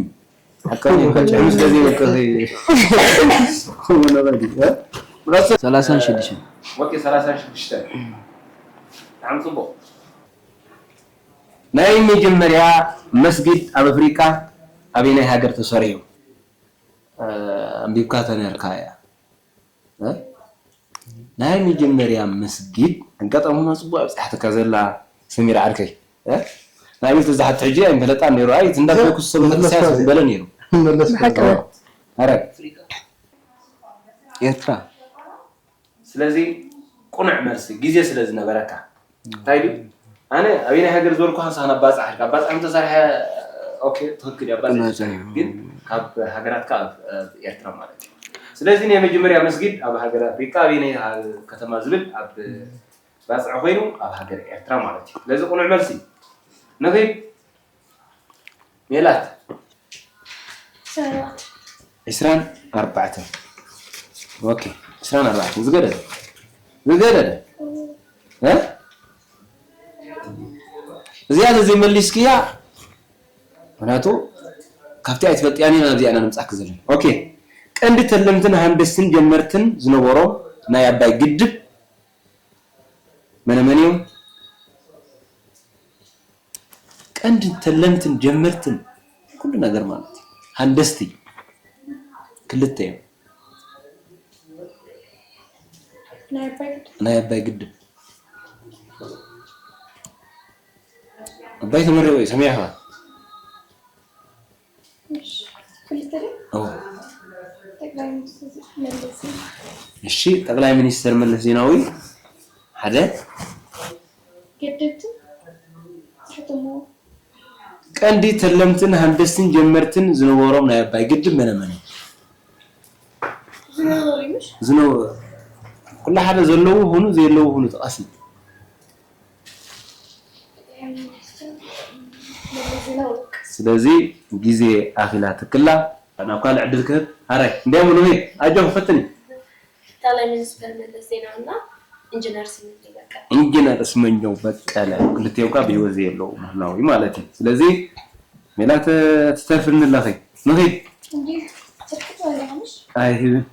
ሓቀኒ ጭሕሚ ስለዚ ይወቅኺ ሰላሳን ሽዱሽተን ኦኬ ሰላሳን ሽዱሽተን ብጣዕሚ ጽቡቕ ናይ መጀመርያ መስጊድ ኣብ ኣፍሪቃ ኣበየናይ ሃገር ተሰሪሑ ኣንቢብካ ተነርካ እያ ናይ መጀመርያ መስጊድ ኣጋጣሚ ሆና ጽቡቕ ኣብጽሓትካ ዘላ ሰሚራ ዓርከይ። ናይ ቤት ዝሓት ሕጂ ኣይምፈለጣን ነይሩ ኣይ ትንዳት ኩስ ሰምተልስያ ዝበለ ነይሩ። ኣረ ኤርትራ ስለዚ ቁኑዕ መልሲ ግዜ ስለ ዝነበረካ እንታይ ድዩ ኣነ ኣበየናይ ሃገር ዝበልኩ ሃንሳን ኣባጻሕ ኢልካ ኣባጻሕ እንተሰርሐ ኦኬ ትኽክል እዩ ኣባጻሕ ግን ካብ ሃገራት ካብ ኤርትራ ማለት እዩ ስለዚ ናይ መጀመርያ መስጊድ ኣብ ሃገር ኣፍሪካ ኣበየናይ ከተማ ዝብል ኣብ ባጽዕ ኮይኑ ኣብ ሃገር ኤርትራ ማለት እዩ ስለዚ ቁኑዕ መልሲ ንኺድ ሜላት ዕስራን ኣርባዕተን ኦኬ ዕስራን ኣርባዕተን ዝገደደ ዝገደደ እ እዚኣ ተዘይመሊስክያ ምክንያቱ ካብቲ ኣይትፈልጥያን ኢና ኣብዚኣ ኢና ንምጻክ ዘለና ኦኬ ቀንዲ ተለምትን ሃንደስትን ጀመርትን ዝነበሮም ናይ ኣባይ ግድብ መነመን እዮም ቀንዲ ተለምትን ጀመርትን ኩሉ ነገር ማለት እዩ። ሃንደስቲ ክልተ እዮም። ናይ ኣባይ ግድብ ኣባይ ተመሪቑ እዩ ሰሚዕኻ? እሺ ጠቅላይ ሚኒስተር መለስ ዜናዊ ሓደ ቀንዲ ተለምትን ሃንደስትን ጀመርትን ዝነበሮም ናይ ኣባይ ግድብ መነመን ዝነበሩ ኩላ ሓደ ዘለዉ ሆኑ ዘየለዉ ሆኑ ተቐሲ ስለዚ ግዜ ኣኺላ ትክላ ናብ ካልእ ዕድል ክህብ ሃራይ እንዲያም ንኺድ ኣጆኺ ፈትኒ ጠቅላይ ሚኒስትር መለስ ዜናዊ እና ኢንጂነር ስመኘው በቀለ ኢንጂነር ስመኘው በቀለ ክልቲኦም ካ ብህይወት ዘየለዉ ምህላዊ ማለት እዩ ስለዚ ሜላት ትተርፍኒ ኣለኺ ንኺድ ኣይህብን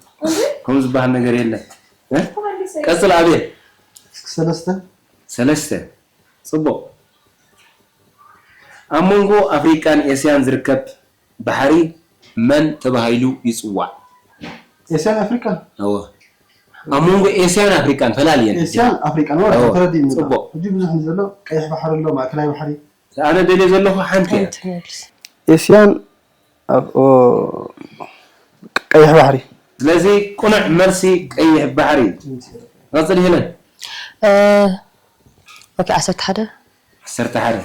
ከምኡ ዝበሃል ነገር የለን ቀፅል ኣብየ ሰለስተ ሰለስተ ፅቡቕ ኣብ መንጎ ኣፍሪቃን ኤስያን ዝርከብ ባሕሪ መን ተባሂሉ ይፅዋዕ? ኤስያን ኣፍሪቃን? እወ ኣብ መንጎ ኤስያን ኣፍሪቃን ፈላልየን። ኤስያን ኣፍሪቃን ወ ተረዲእኒ። ፅቡቕ። ሕጂ ብዙሕ ዘሎ ቀይሕ ባሕሪ ኣሎ፣ ማእከላይ ባሕሪ። ኣነ ደልየ ዘለኹ ሓንቲ እያ። ኤስያን ቀይሕ ባሕሪ። ስለዚ ቁኑዕ መልሲ ቀይሕ ባሕሪ። ቀፅል ሄለን። ኦኬ ዓሰርተ ሓደ ዓሰርተ ሓደ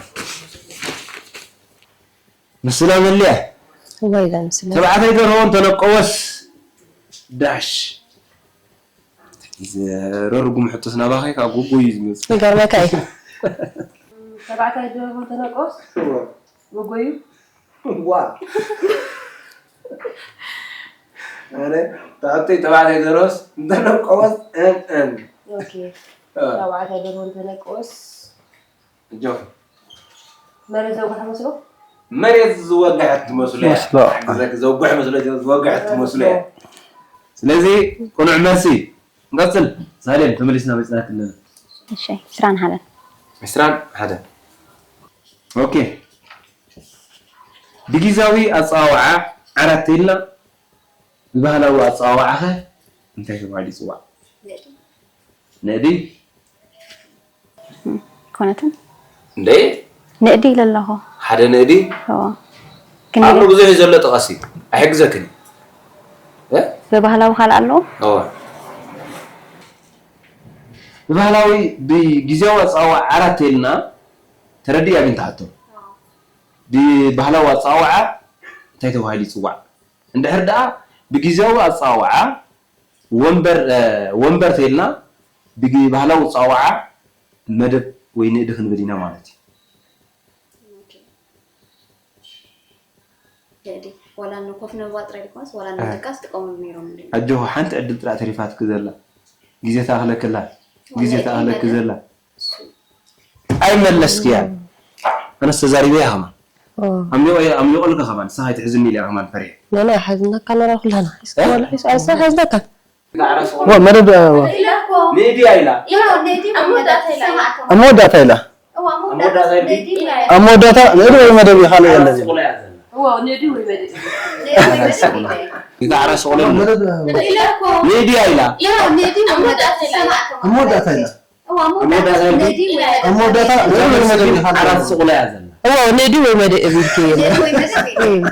ምስላ መለያ እዋይ እዛ ምስላ ተባዕታይ ደርሆ እንተነቀወስ ዳሽ ዘረርጉም ሕቶስ ናባኸይ ካብ ጎጎ እዩ ዝመፅእ ይገርመካ እዩ ተባዕታይ ደርሆ እንተነቀወስ ጎጎ እዩ ዋ ኣነ ተባዕታይ ተባዕታይ ደርሆስ እንተነቀወስ እን እን ኦኬ ተባዕታይ ደርሆ እንተነቀወስ እጆኺ መሬት ዘውግሐ መስሎ መሬት ዝወግሐት ትመስሎ እያ። መስሎ። ሓግዘኪ ዘውግሐ መስሎ ዝወግሐት ትመስሎ እያ። ስለዚ ቅኑዕ መልሲ ንቀፅል። ሳሌም ተመሊስና መፅናክ ኣለና። እሺ ዕስራን ሓደን ዕስራን ሓደን ኦኬ ብጊዛዊ ኣፀዋውዓ ዓራት ተይልና ብባህላዊ ኣፀዋውዓ ኸ እንታይ ተባሂሉ ይፅዋዕ? ነእዲ ኮነትን እንደ ንእዲ ኢለ ኣለኹ። ሓደ ነእዲ እዎ። ግን ኣሎ ብዙሕ እዩ ዘሎ ጠቐሲ ኣይሕግዘክን እዩ። እ? ብባህላዊ ካልእ ኣለዎ? እዎ። ብባህላዊ ብግዜያዊ ኣጸዋውዓ ዓራት ተይልና ተረዲእ ኣብ እንተሓቶ ብባህላዊ ኣጸዋውዓ እንታይ ተባሂሉ ይጽዋዕ? እንድሕር ደኣ ብግዜያዊ ኣጸዋውዓ ወንበር ወንበር ተይልና ብባህላዊ ኣጸዋውዓ መደብ ወይ ንእዲ ክንብል ኢና ማለት እዩ። ዋላ ንኮፍ ነባ ጥራይ ድኮነስ ዋላ ንደቃስ ጥቀሙሉ ነይሮም እንዲ ኣጆኹ ሓንቲ ዕድል ጥራይ ተሪፋትኪ ዘላ ግዜ ተኣኽለኪ ኣላ ግዜ ተኣኽለኪ ዘላ ኣይመለስክያን ኣነስ ተዛሪበያ ከማን ኣምሊቆ ኣምሊቆልካ ከማን ንስኻ ኣይትሕዝኒ ኢለ ከማን ፈሪሐ ነና ሓዝናካ ነራ ኩላና እስከ ወላ ሒስ ኣሳ ሓዝናካ ወ መደብ ሜድያ ኢላ ኣብ መወዳእታ ኢላ ኣብ መወዳእታ ንእዲ ወይ መደብ ይኻል የለን ሜድያ ኢላ ኣብ መወዳእታ ኢላ ኣብ መወዳእታ ንእዲ ወይ መደብ ይኻል ዓራት ስቑላ እያ ዘላ እዋ ኔዲ ወይ መደብ ኢልክ የለን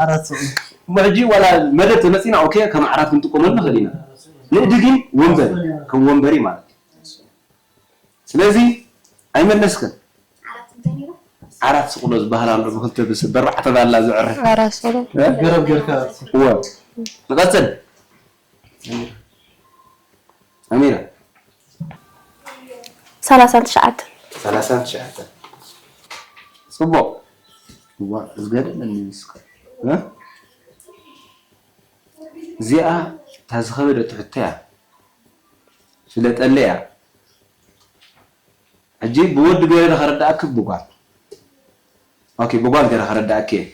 ዓራት ስቑላ እሞ ሕጂ ዋላ መደብ ተመፂና ኦኬ ከም ዓራት ክንጥቀመሉ ንኽእል ኢና ንእዲ ግን ወንበር ከም ወንበሪ ማለት እዩ ስለዚ ኣይመለስክን ዓራት ስቑሎ ዝበሃል ኣሎ ብክልተ ብስ በርባዕተ ባላ ዝዕረ ኣራሶሎ ገረብ ገርካ እወ ንቐፅል ኣሚራ ሰላሳን ትሽዓተን ሰላሳን ትሽዓተን ፅቡቕ እዋ ዝገደለኒ ንስካ እዚኣ እታ ዝኸበደት ሕቶ እያ ፍለጠለያ ሕጂ ብወዲ ገይረ ከረዳእኪ ብጓል ኦኬ ብጓል ገይረ ከረዳእኪ እየ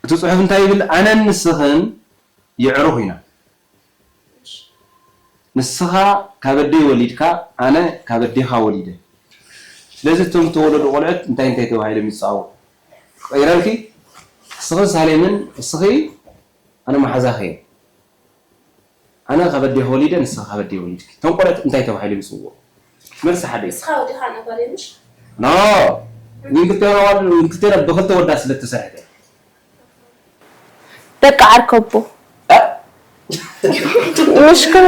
እቲ ፅሑፍ እንታይ ይብል ኣነን ንስኽን የዕሩኽ ኢና ንስኻ ካብ ኣደይ ወሊድካ ኣነ ካብ ኣዴኻ ወሊደ ስለዚ እቶም ዝተወለዱ ቆልዑት እንታይ እንታይ ተባሂሎም ይፃወ ክቐይረልኪ እስኽን ሳሌምን እስኺ ኣነ መሓዛኺ እየ ኣነ ካብ ኣዴኺ ወሊደ ንስኺ ካብ ኣደይ ወሊድኪ እቶም ቆልዑት እንታይ ተባሂሎም ይፅውዑ መልሲ ሓደ እዩ ንስኻ ወዲኻ ነበር ምሽ ኖ ዊንክልቴና ዋል ዊንክልቴና ብክልተ ወዳ ስለ ተሰርሐት እያ ደቂ ዓርከቦ ምሽክል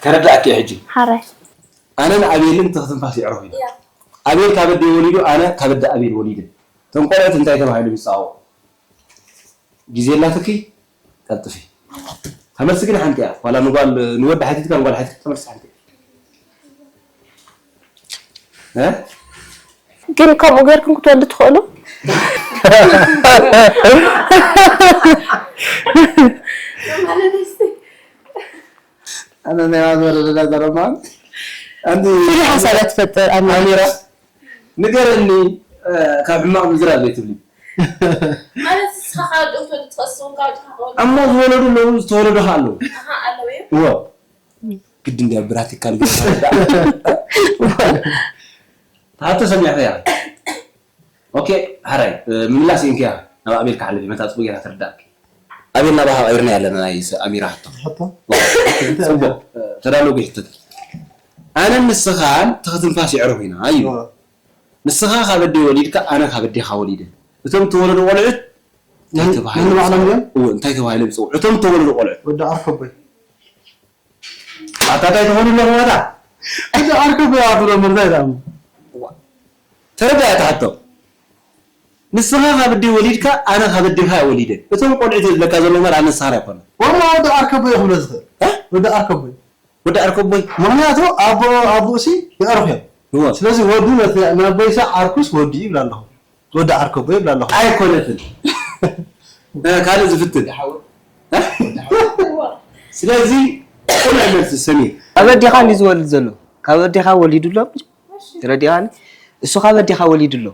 ተረዳእኪ ሕጂ ሓራይ ኣነን ኣቤልን ትኽትንፋስ የዕርኹ ኢና ኣቤል ካብ ኣደይ ወሊዱ ኣነ ካብ ኣደ ኣቤል ወሊደ እቶም ቆልዑት እንታይ ተባሂሎም ይፃወዑ ግዜ ኣላትኪ ቀልጥፊ ተመልሲ ግን ሓንቲ እያ ዋላ ንጓል ንወዲ ሓቲትካ ንጓል ሓቲትካ ተመልሲ ሓንቲ እያ እ ግን ከምኡ ገይርኩም ክትወልዱ ትኽእሉ ኣነ ናይ ማዘረዳ ዘረማ ኣንቲ ፍሉይ ሓሳብ እያ ትፈጥር ኣሚራ ኣሚራ ንገረኒ ካብ ሕማቕ ምዝራብ ዘይትብሊ ማለት ንስኻ ካብ ደው ትወልድ ትኸስ እውን ካብ ድኻ ክወልድ እሞ ዝወለዱ ኣለዉ ዝተወለዱ ከ ኣለዉ ኣሃ ኣለዉ እዮም እዎ ግድ እንዲያ ብራቲካል ግን ተረዳ ተሃተ ሰሚዕኸያ ኦኬ ሓራይ ምምላስ እንኪያ ናብ ኣቤል ክሓልፍ መታ ጽቡ ጌራ ተረዳእኪ ኣቤል ናባኻ ቀይርና ያለና ናይ ኣሚራ ሕቶ ሕቶ ጽቡቅ ተዳለጉ ይሕተት ኣነ ንስኻን ተኽትንፋስ ይዕርፍ ኢና እዩ ንስኻ ካብ ኣደይ ወሊድካ ኣነ ካብ ኣዴኻ ወሊደ እቶም ተወለዱ ቆልዑት እንታይ ተባሂሉ ነንባዕሎም እዮም እዎ እንታይ ተባሂሎም ይፅውዑ እቶም ተወለዱ ቆልዑት ወዲ ዓርከቦይ ኣታ እንታይ ትኾኑ ኣለኹም ኣታ ወዲ ዓርከቦይ ኣትሎ ምርታይ ዳሞ ተረዳያ ትሓቶ ንስኻ ካብ ኣደይ ወሊድካ ኣነ ካብ ኣዴኻ እየ ወሊደ እቶም ቆልዑት ዝብለካ ዘሎ እምበር ኣነ ንስኻ ኣይኮነ ወላ ወዲ ዓርከቦይ ክብሎ ዝኽእል ወዲ ዓርከቦይ ወዲ ዓርከቦይ ምክንያቱ ኣቦ ኣቦኡሲ የዕርፍ እዮም እዎ ስለዚ ወዱ ነቲ ናቦይሳ ዓርኩስ ወዲ ይብላ ኣለኹ ወዲ ዓርከቦ ይብላ ኣለኹ ኣይኮነትን ካልእ ዝፍትን ስለዚ ቁኑዕ መልሲ ሰሚር ካብ ኣዴኻ እንዲ ዝወልድ ዘሎ ካብ ኣዴኻ ወሊዱ ኣሎ ተረዲኻኒ እሱ ካብ ኣዴኻ ወሊዱ ኣሎ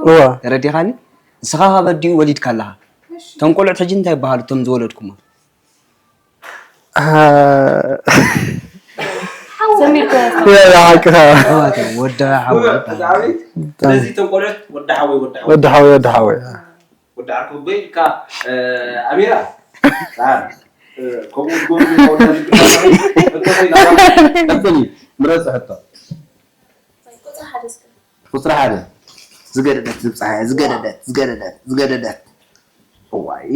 እዋ ተረዲኻኒ ንስኻ ካብ ኣዲኡ ወሊድካ ኣለኻ እቶም ቆልዑት ሕጂ እንታይ ይበሃሉ እቶም ዝወለድኩሞ ሓቅኻ ወደ ሓወ ስለዚ እቶም ቆልዑት ወዲ ሓወይ ወዲ ሓወይ ወዲ ሓወይ ወዲ ሓወይ ወዲ ዓርከቦይ ኢልካ ኣሚራ ከምኡ ትገብሩ ቀጥሊ ምረፂ ሕቶ ቁፅሪ ሓደ ዝገደደት ዝብፃሓ ዝገደደት ዝገደደት ዝገደደት እዋይ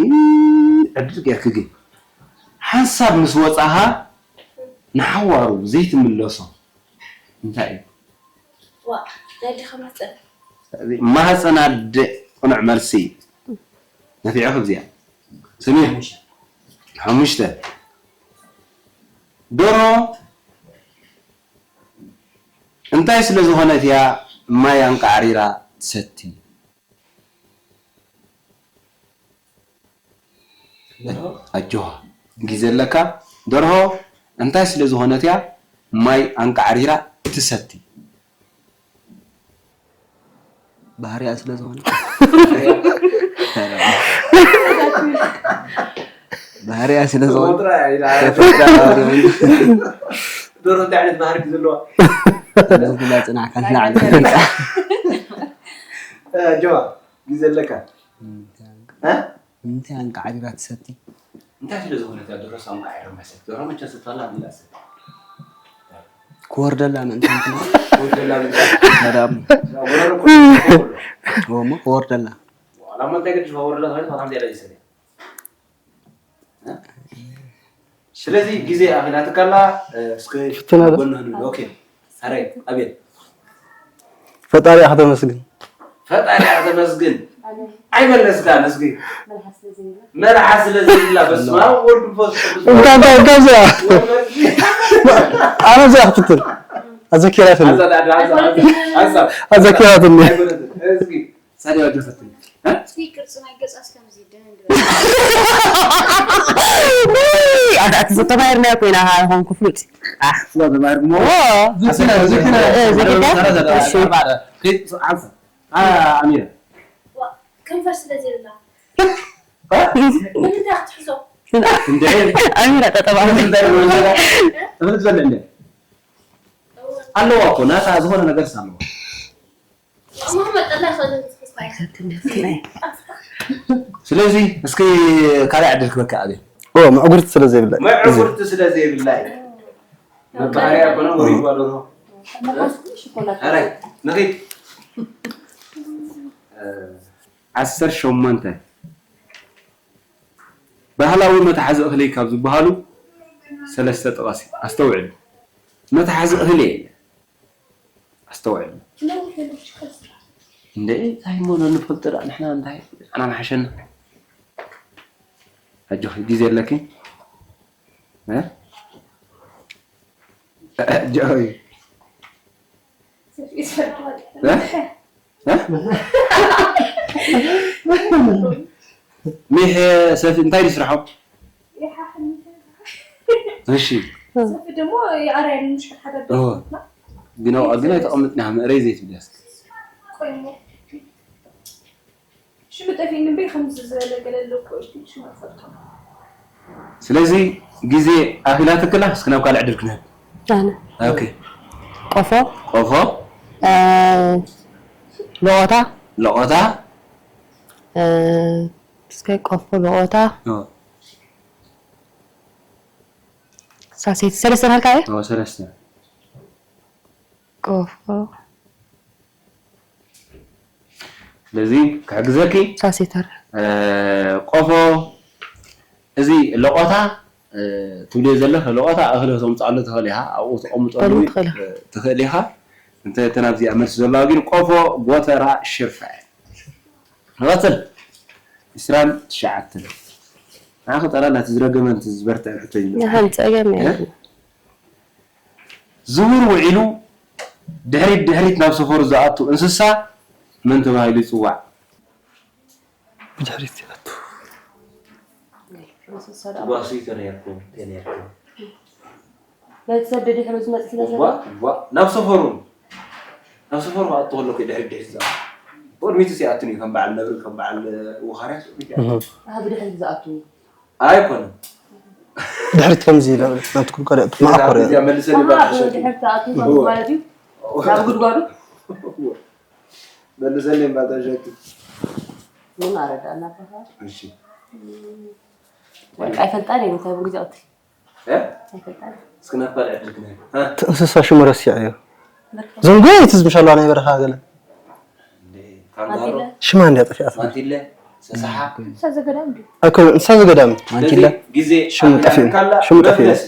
ዕድል ጌርክ ግን ሓንሳብ ምስ ወፃኻ ንሓዋሩ ዘይትምለሶ እንታይ እዩ? ዋ ናይ ኣዴኻ ማህፀን። ስለዚ ማህፀን ኣደ ቅኑዕ መልሲ እዩ። ነፊዑ ክብዚኣ ስሚ ሓሙሽተ ደሮ እንታይ ስለ ዝኾነት እያ ማይ ኣንቃዕሪራ ትሰቲ? ኣጆኻ ግዜ ኣለካ። ደርሆ እንታይ ስለ ዝኾነት እያ ማይ ኣንቃዕሪራ ትሰቲ? ባህርያ ስለ ዝኾነ ባህርያ ስለ ዝኾነ ተፈጥሮ እያ ኢላ ተፈጥሮ ደሮ እንታይ ዓይነት ባህሪ እዩ ዘለዋ? ስለዚ ክላ ፅናዕካ ንላዕሊ ጆዋ ግዜ ኣለካ። እንታይ ኣንቃዕሪራ ትሰቲ? እንታይ ስለ ዝኾነት እያ ደሮ ሳሙና ዓይረ ማሰት ደሮ መቸ ስትፋላ ቢላ ሰት ክወርደላ ምእንቲ እንትና ወደላ መዳም ወረሮ ወሞ ክወርደላ ዋላ ማ እንታይ ገድሽ ወረላ ማለት ማለት ያለ ይሰለ ስለዚ ግዜ ኣኺላትካላ እስከ ፍትና ዶ? ጎና ንብል ኦኬ። ኣረ ኣቤት ፈጣሪ ኣኽተመስግን ፈጣሪ ኣተመስግን። ኣይመለስካን እስኪ መልሓስ ስለ ዘይብላ በስመ ኣብ ወልድ መንፈስ ቅዱስ እንታይ እንታይ እንታይ እዚኣ ወመንፈስ ኣነ እዚኣ ክትፍትን ኣዘኪራትኒ ኣዘኪራትኒ እስኪ ሳዲ ወደ ፈትን እስኪ ቅርፂ ናይ ገፃስ ከምዚ ድንን ድበል ኣዳእቲ ዝተማሂርናዮ ኮይና ሆንኩ ፍሉጥ ስለተማርሞ ዘኪራ ኣሚራ ከንፈር ስለ ዘይብላ ንምንታይ ክትሕዞ ኣሚራ ጠጠባ ትምህርት ዘለ እንደ ኣለዋ እኮ ናታ ዝኾነ ነገር ኣለዋ። ኣማ ክመጠላ ይኽእል ክትሕዝ ኣይክእል ስለዚ እስኪ ካልእ ዕድል ክበካ ኣቤል። ኦ ምዕጉርቲ ስለ ዘይብላ መዕጉርቲ ስለ ዘይብላ እዩ። መባህርያ ኮነ ወሪድዋ ደርሆ። ኣራይ ንኺድ ዓሰርተ ሸሞንተ ባህላዊ መትሓዚ እኽሊ ካብ ዝበሃሉ ሰለስተ ጥቐሲ። ኣስተውዕሉ። መትሓዚ እኽሊ የለ። ኣስተውዕሉ። እንደ እንታይ እሞ ንፈልጦ ደኣ ንሕና እንታይ ንዓና ንሓሸና። ኣጆኺ ግዜ ኣለኪ። እ? ኣጆኺ። እ? እ? ሚሕ ሰፊ እንታይ ድዩ ስርሖም? እሺ ሰፊ ደሞ የኣርያ ምሽ ሓደ ኦ፣ ግን ኣብኣ ግን ኣይተቐምጥና መእረይ ዘይትብልያ እስኪ። ቆይሞ ሽሙ ጠፊእኒ እምበይ ከምዚ ዝበለ ገለ ኣለኮ ኢልኩ ሽሙ ኣይፈልጦ ስለዚ ግዜ ኣኺላትክላ እስኪ ናብ ካልእ ዕድል ክንህብ። ኣነ ኦኬ ቆፎ ቆፎ እ፣ ሎቆታ ለቆታ እ፣ እስከ ቆፎ ሎቆታ ኦ፣ ሳሴት ሰለስተ ናልካ እየ ኦ፣ ሰለስተ ቆፎ ስለዚ ክሕግዘኪ ሳሴተር እ፣ ቆፎ እዚ ለቆታ እ፣ ትብልዮ ዘለኺ ለቆታ እኽሊ ከተምፅኣሉ ትኽእል ኢኻ ኣብኡ ተቐምጠሉ ተቐምጥ ትኽእል ኢኻ። እ፣ ትኽእል ኢኻ እንተ እተን ኣብዚኣ መልሲ ዘለዋ ግን ቆፎ ጎተራ ሽርፋ እያ ንቐፅል ዕስራን ትሽዓተን ንዓኺ ጠላላ እቲ ዝረገመ እቲ ዝበርትዐ ሕቶ እዩ ንሓን ፀገም እየ ዝውር ውዒሉ ድሕሪት ድሕሪት ናብ ሰፈሩ ዝኣቱ እንስሳ መን ተባሂሉ ይፅዋዕ ብድሕሪት ይኣቱ ጓሲ ተነርኩም ተነርኩም ናይ ተሰደደ ሕሎ ዝመፅእ ስለ ዘሎ ዋ ዋ ናብ ሰፈሩ ናብ ሰፈሩ ክኣቱ ከሎ እኮ ድሕሪ ድሕሪ ዝኣ ቅድሚቱ ሲኣትን እዩ ከም በዓል ነብሪ ከም በዓል ውኻርያ ኣብ ድሕሪት ዝኣቱ እዩ ኣይኮነን ድሕሪት ከምዚ ኢለ ናትኩም ካልእ ትመዓኮር እዚኣ መልሰኒ ኣብ ባታሸኪ ድሕሪት ዝኣቱ ማለት እዩ ናብ ጉድጓዱ መልሰኒ ባታሸኪ ምን ኣረዳእና ኣባኻ እሺ በቃ ኣይፈልጣን እየ እንታይ ብግዜ ቅትል እ? ኣይፈልጣን እስኪ ናብ ካልእ ዕድል ክንህብ እ? እቲ እንስሳ ሽሙ ረሲዐዮ ዘንጎ እቲ ዝምሻሉ ናይ በረኻ ገለ ካንጋሮ ሽማ እንዲያ ጠፊኣት ማንቲለ ሰሳሓ እንስሳ ዘገዳም ድዩ ኣይኮነ እንስሳ ዘገዳም ማንቲለ ግዜ ሽሙ ጠፊኡ። ካላ ሽሙ ጠፊኡ። መፍለሲ